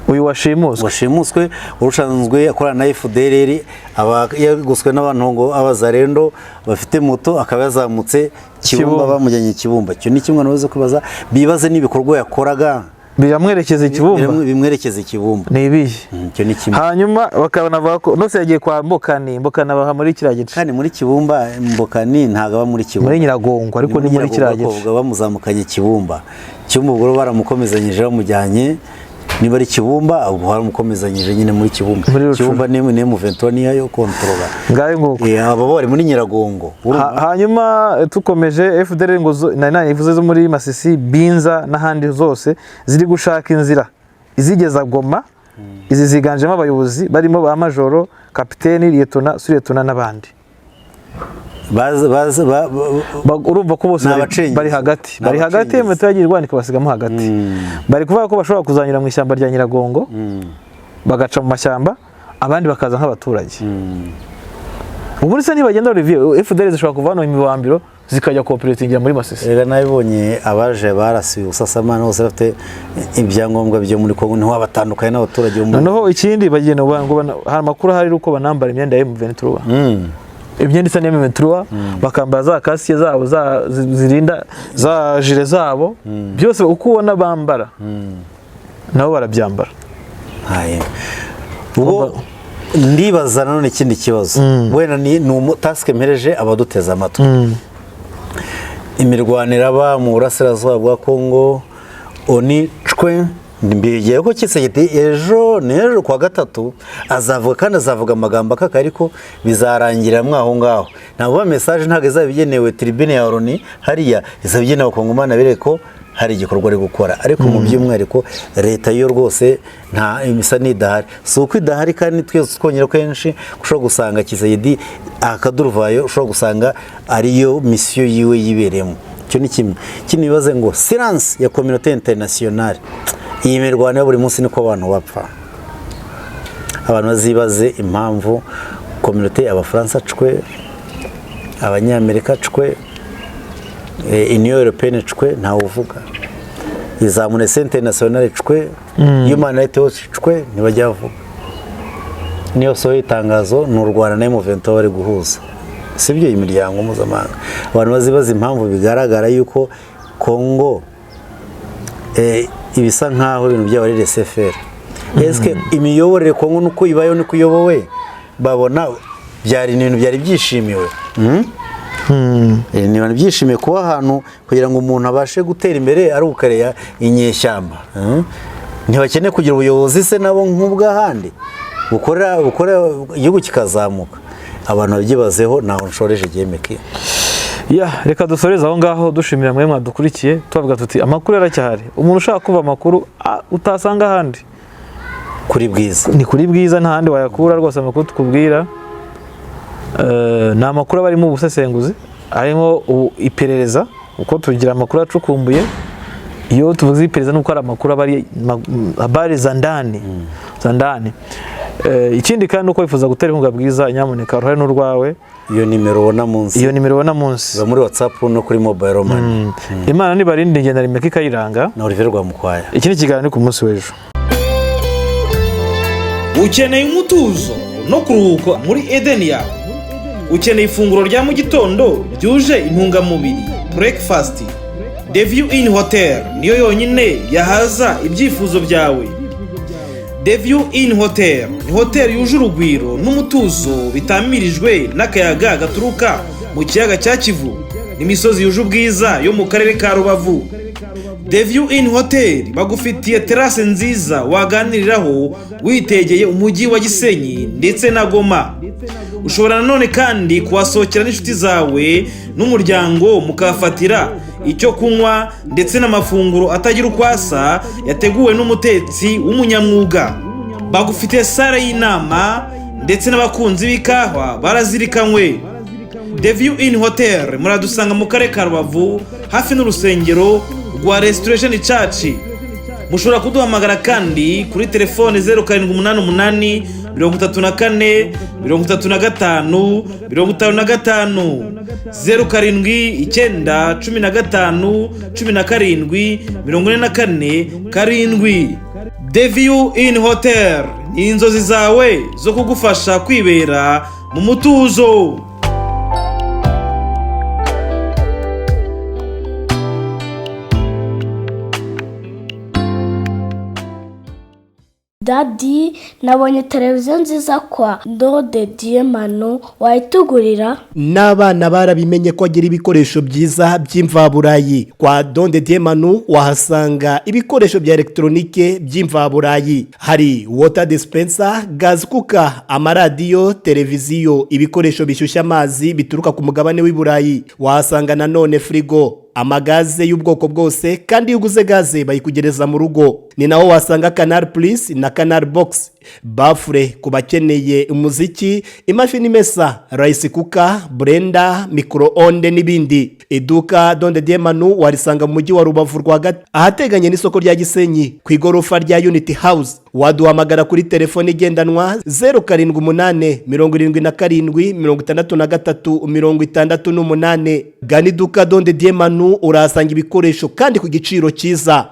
Uyu washimuswe? Washimuswe, urushanzwe akorana na FDLR, aba yagoswe n'abantu ngo abazarendo bafite moto, akaba yazamutse Kibumba. Kibumba. Bamujyanye Kibumba. Icyo ni kimwe nabuze kwibaza, bibaze n'ibikorwa yakoraga Biramwerekeza Ikibumba. Bimwerekeza Ikibumba. Ni ibihe? Icyo ni kimwe. Hanyuma bakanavuga ko nose yagiye kwa Mbokani. Mbokani abaha muri kiriya gice. Kandi muri Kibumba, Mbokani ntabwo aba muri Kibumba. Muri Nyiragongo, ariko ni muri kiriya gice. Bavuga bamuzamukanye Kibumba. Kibumba ubwo baramukomezanyije, bamujyanye niba ari Kibumba, ubwo baramukomezanyije nyine muri Kibumba. Muri Rucuru. Kibumba ni M23 niyo yo kontorora. Ngayo nguko. Aba bo bari muri Nyiragongo. Hanyuma tukomeje, FDLR ngo nari nayivuze, zo muri Masisi, Binza n'ahandi zose ziri gushaka inzira izigeza Goma. Izi ziganjemo abayobozi barimo ba majoro, kapiteni, liyetona, suriyetona n'abandi. Baza Urumva ko bose Ni abacengezi. bari hagati. Ni Bari hagati. abacengezi. Metero yagiye irwana ikabasigamo hagati. Bari kuvuga ko bashobora kuzanyura mu ishyamba rya Nyiragongo, bagaca mu mashyamba, abandi bakaza nk'abaturage. Ubundi se nibagenda, Olivier, FDLR zishobora kuva hano mu Mibambiro zikajya cooperatingira muri Masisi? Rega nabibonye, abaje barasuye Busasamana bose bafite ibyangombwa byo muri Kongo, ntiwabatandukanye n'abaturage bo muri Noneho ikindi bagenda ngo hari amakuru ahari uko banambara imyenda ya M23, imyenda isa n'iya M23, bakambara za kasike zabo zirinda, za gilet zabo, byose uko ubona bambara nabo barabyambara. Haye. Ubwo ndibaza nanone ikindi kibazo, wenda ni task mpereje abaduteze amatwi. Imirwano iraba mu burasirazuba bwa Kongo, oni cwe mbigiye ko Tshisekedi ejo n'ejo kuwa gatatu azavuga, kandi azavuga amagambo akaka, ariko bizarangira mwaho ngaho. Ntabwo ba message ntabwo izaba igenewe tribune ya ONU hariya, izaba igenewe abakongomani bereke ko hari igikorwa ari gukora. Ariko mu by'umwihariko leta yo rwose nta imisa n'idahari, si uko idahari, kandi twese twongera kenshi ushobora gusanga Tshisekedi akaduruvayo, ushobora gusanga ariyo mission yiwe yibereyemo. Icyo ni kimwe. Ikindi bibaze ngo silence ya communauté internationale, iyi mirwano ya buri munsi niko abantu bapfa. Abantu bazibaze impamvu communauté, abafaransa cwe, abanyamerika cwe, Union Européenne cwe, ntawe uvuga, izamune internationale cwe, Human Rights Watch cwe, ntibajya bavuga. Niyo sohoye itangazo ni u Rwanda na M23 bari guhuza, sibyo? Iyi miryango mpuzamahanga, abantu bazibaza impamvu bigaragara yuko Kongo ibisa nkaho ibintu byabo ari laissez-faire. Eske imiyoborere Kongo nuko ibayeho, niko iyobowe, babona byari ibintu byari byishimiwe? Ni ibintu byishimiye kuba ahantu kugira ngo umuntu abashe gutera imbere ari ukareya inyeshyamba? Ntibakeneye kugira ubuyobozi se nabo nk'ubw'ahandi bukorera igihugu kikazamuka? Abantu babyibazeho. Ntaho nshoreje igihe. Ya, reka dusoreze aho ngaho, dushimira mwe mwadukurikiye, tubavuga tuti amakuru yaracyahari. Umuntu ushaka kumva amakuru utasanga ahandi, Kuri Bwiza. Ni kuri Bwiza, nta handi wayakura rwose. Amakuru tukubwira ni amakuru aba arimo ubusesenguzi, arimo iperereza, uko tugira amakuru acukumbuye. Iyo tuvuze iperereza nuko ari amakuru aba ari habari za ndani za ndani. Ikindi kandi uko wifuza gutera inkunga Bwiza, nyamuneka uruhare n'urwawe. Iyo nimero ubona munsi. Iyo nimero ubona munsi. Iba muri WhatsApp no kuri mobile money. Imana nibarinde. Ingenda rimeka ikayiranga. Na Olivier Rwamukwaya. Iki ni ikiganiro, ni ku munsi w'ejo. Ukeneye umutuzo no kuruhuka muri Edeni yawe? Ukeneye ifunguro rya mu gitondo ryuje intungamubiri, breakfast? The View Inn Hotel niyo yonyine yahaza ibyifuzo byawe. The View Inn Hotel ni hoteli yuje urugwiro n'umutuzo, bitamirijwe n'akayaga gaturuka mu kiyaga cya Kivu n'imisozi yuje ubwiza yo mu karere ka Rubavu. The View Inn Hotel bagufitiye terase nziza waganiriraho witegeye umujyi wa Gisenyi. ndetse na Goma. Ushobora nanone kandi kuhasohokera n'inshuti zawe n'umuryango, mukahafatira icyo kunywa ndetse n'amafunguro atagira uko asa yateguwe n'umutetsi w'umunyamwuga. Bagufitiye salle y'inama, ndetse n'abakunzi b'ikawa barazirikanywe. The View Inn Hotel muradusanga mu karere ka Rubavu, hafi n'urusengero rwa Restoration Church. Mushobora kuduhamagara kandi kuri telefone 0788 34 35 55, 079 15 17 44 7. The View Inn Hotel ni inzozi zawe zo kugufasha kwibera mu mutuzo. Daddy, nabonye televiziyo nziza kwa Ndode Manu, wayitugurira? N'abana barabimenye ko agira ibikoresho byiza by'imvaburayi. Kwa Donde Diemanu wahasanga ibikoresho bya elegitoronike by'imvaburayi: hari water dispenser, gas cooker, amaradiyo, televiziyo, ibikoresho bishyushya amazi bituruka ku mugabane w'i Burayi. Wahasanga nanone firigo, amagaze y'ubwoko bwose, kandi iyo uguze gaze bayikugereza mu rugo. Ni naho wasanga Canal Plus na Canal Box, baffle ku bakeneye umuziki, imashini imesa, rice cooker, blender, micro-onde n'ibindi. Iduka Donde Diemanu warisanga mu mujyi wa Rubavu rwagati, ahateganye n'isoko rya Gisenyi, ku igorofa rya Unity House. Waduhamagara kuri telefone igendanwa 078 77 63 68. Gana iduka Donde Diemanu, urahasanga ibikoresho kandi ku giciro cyiza.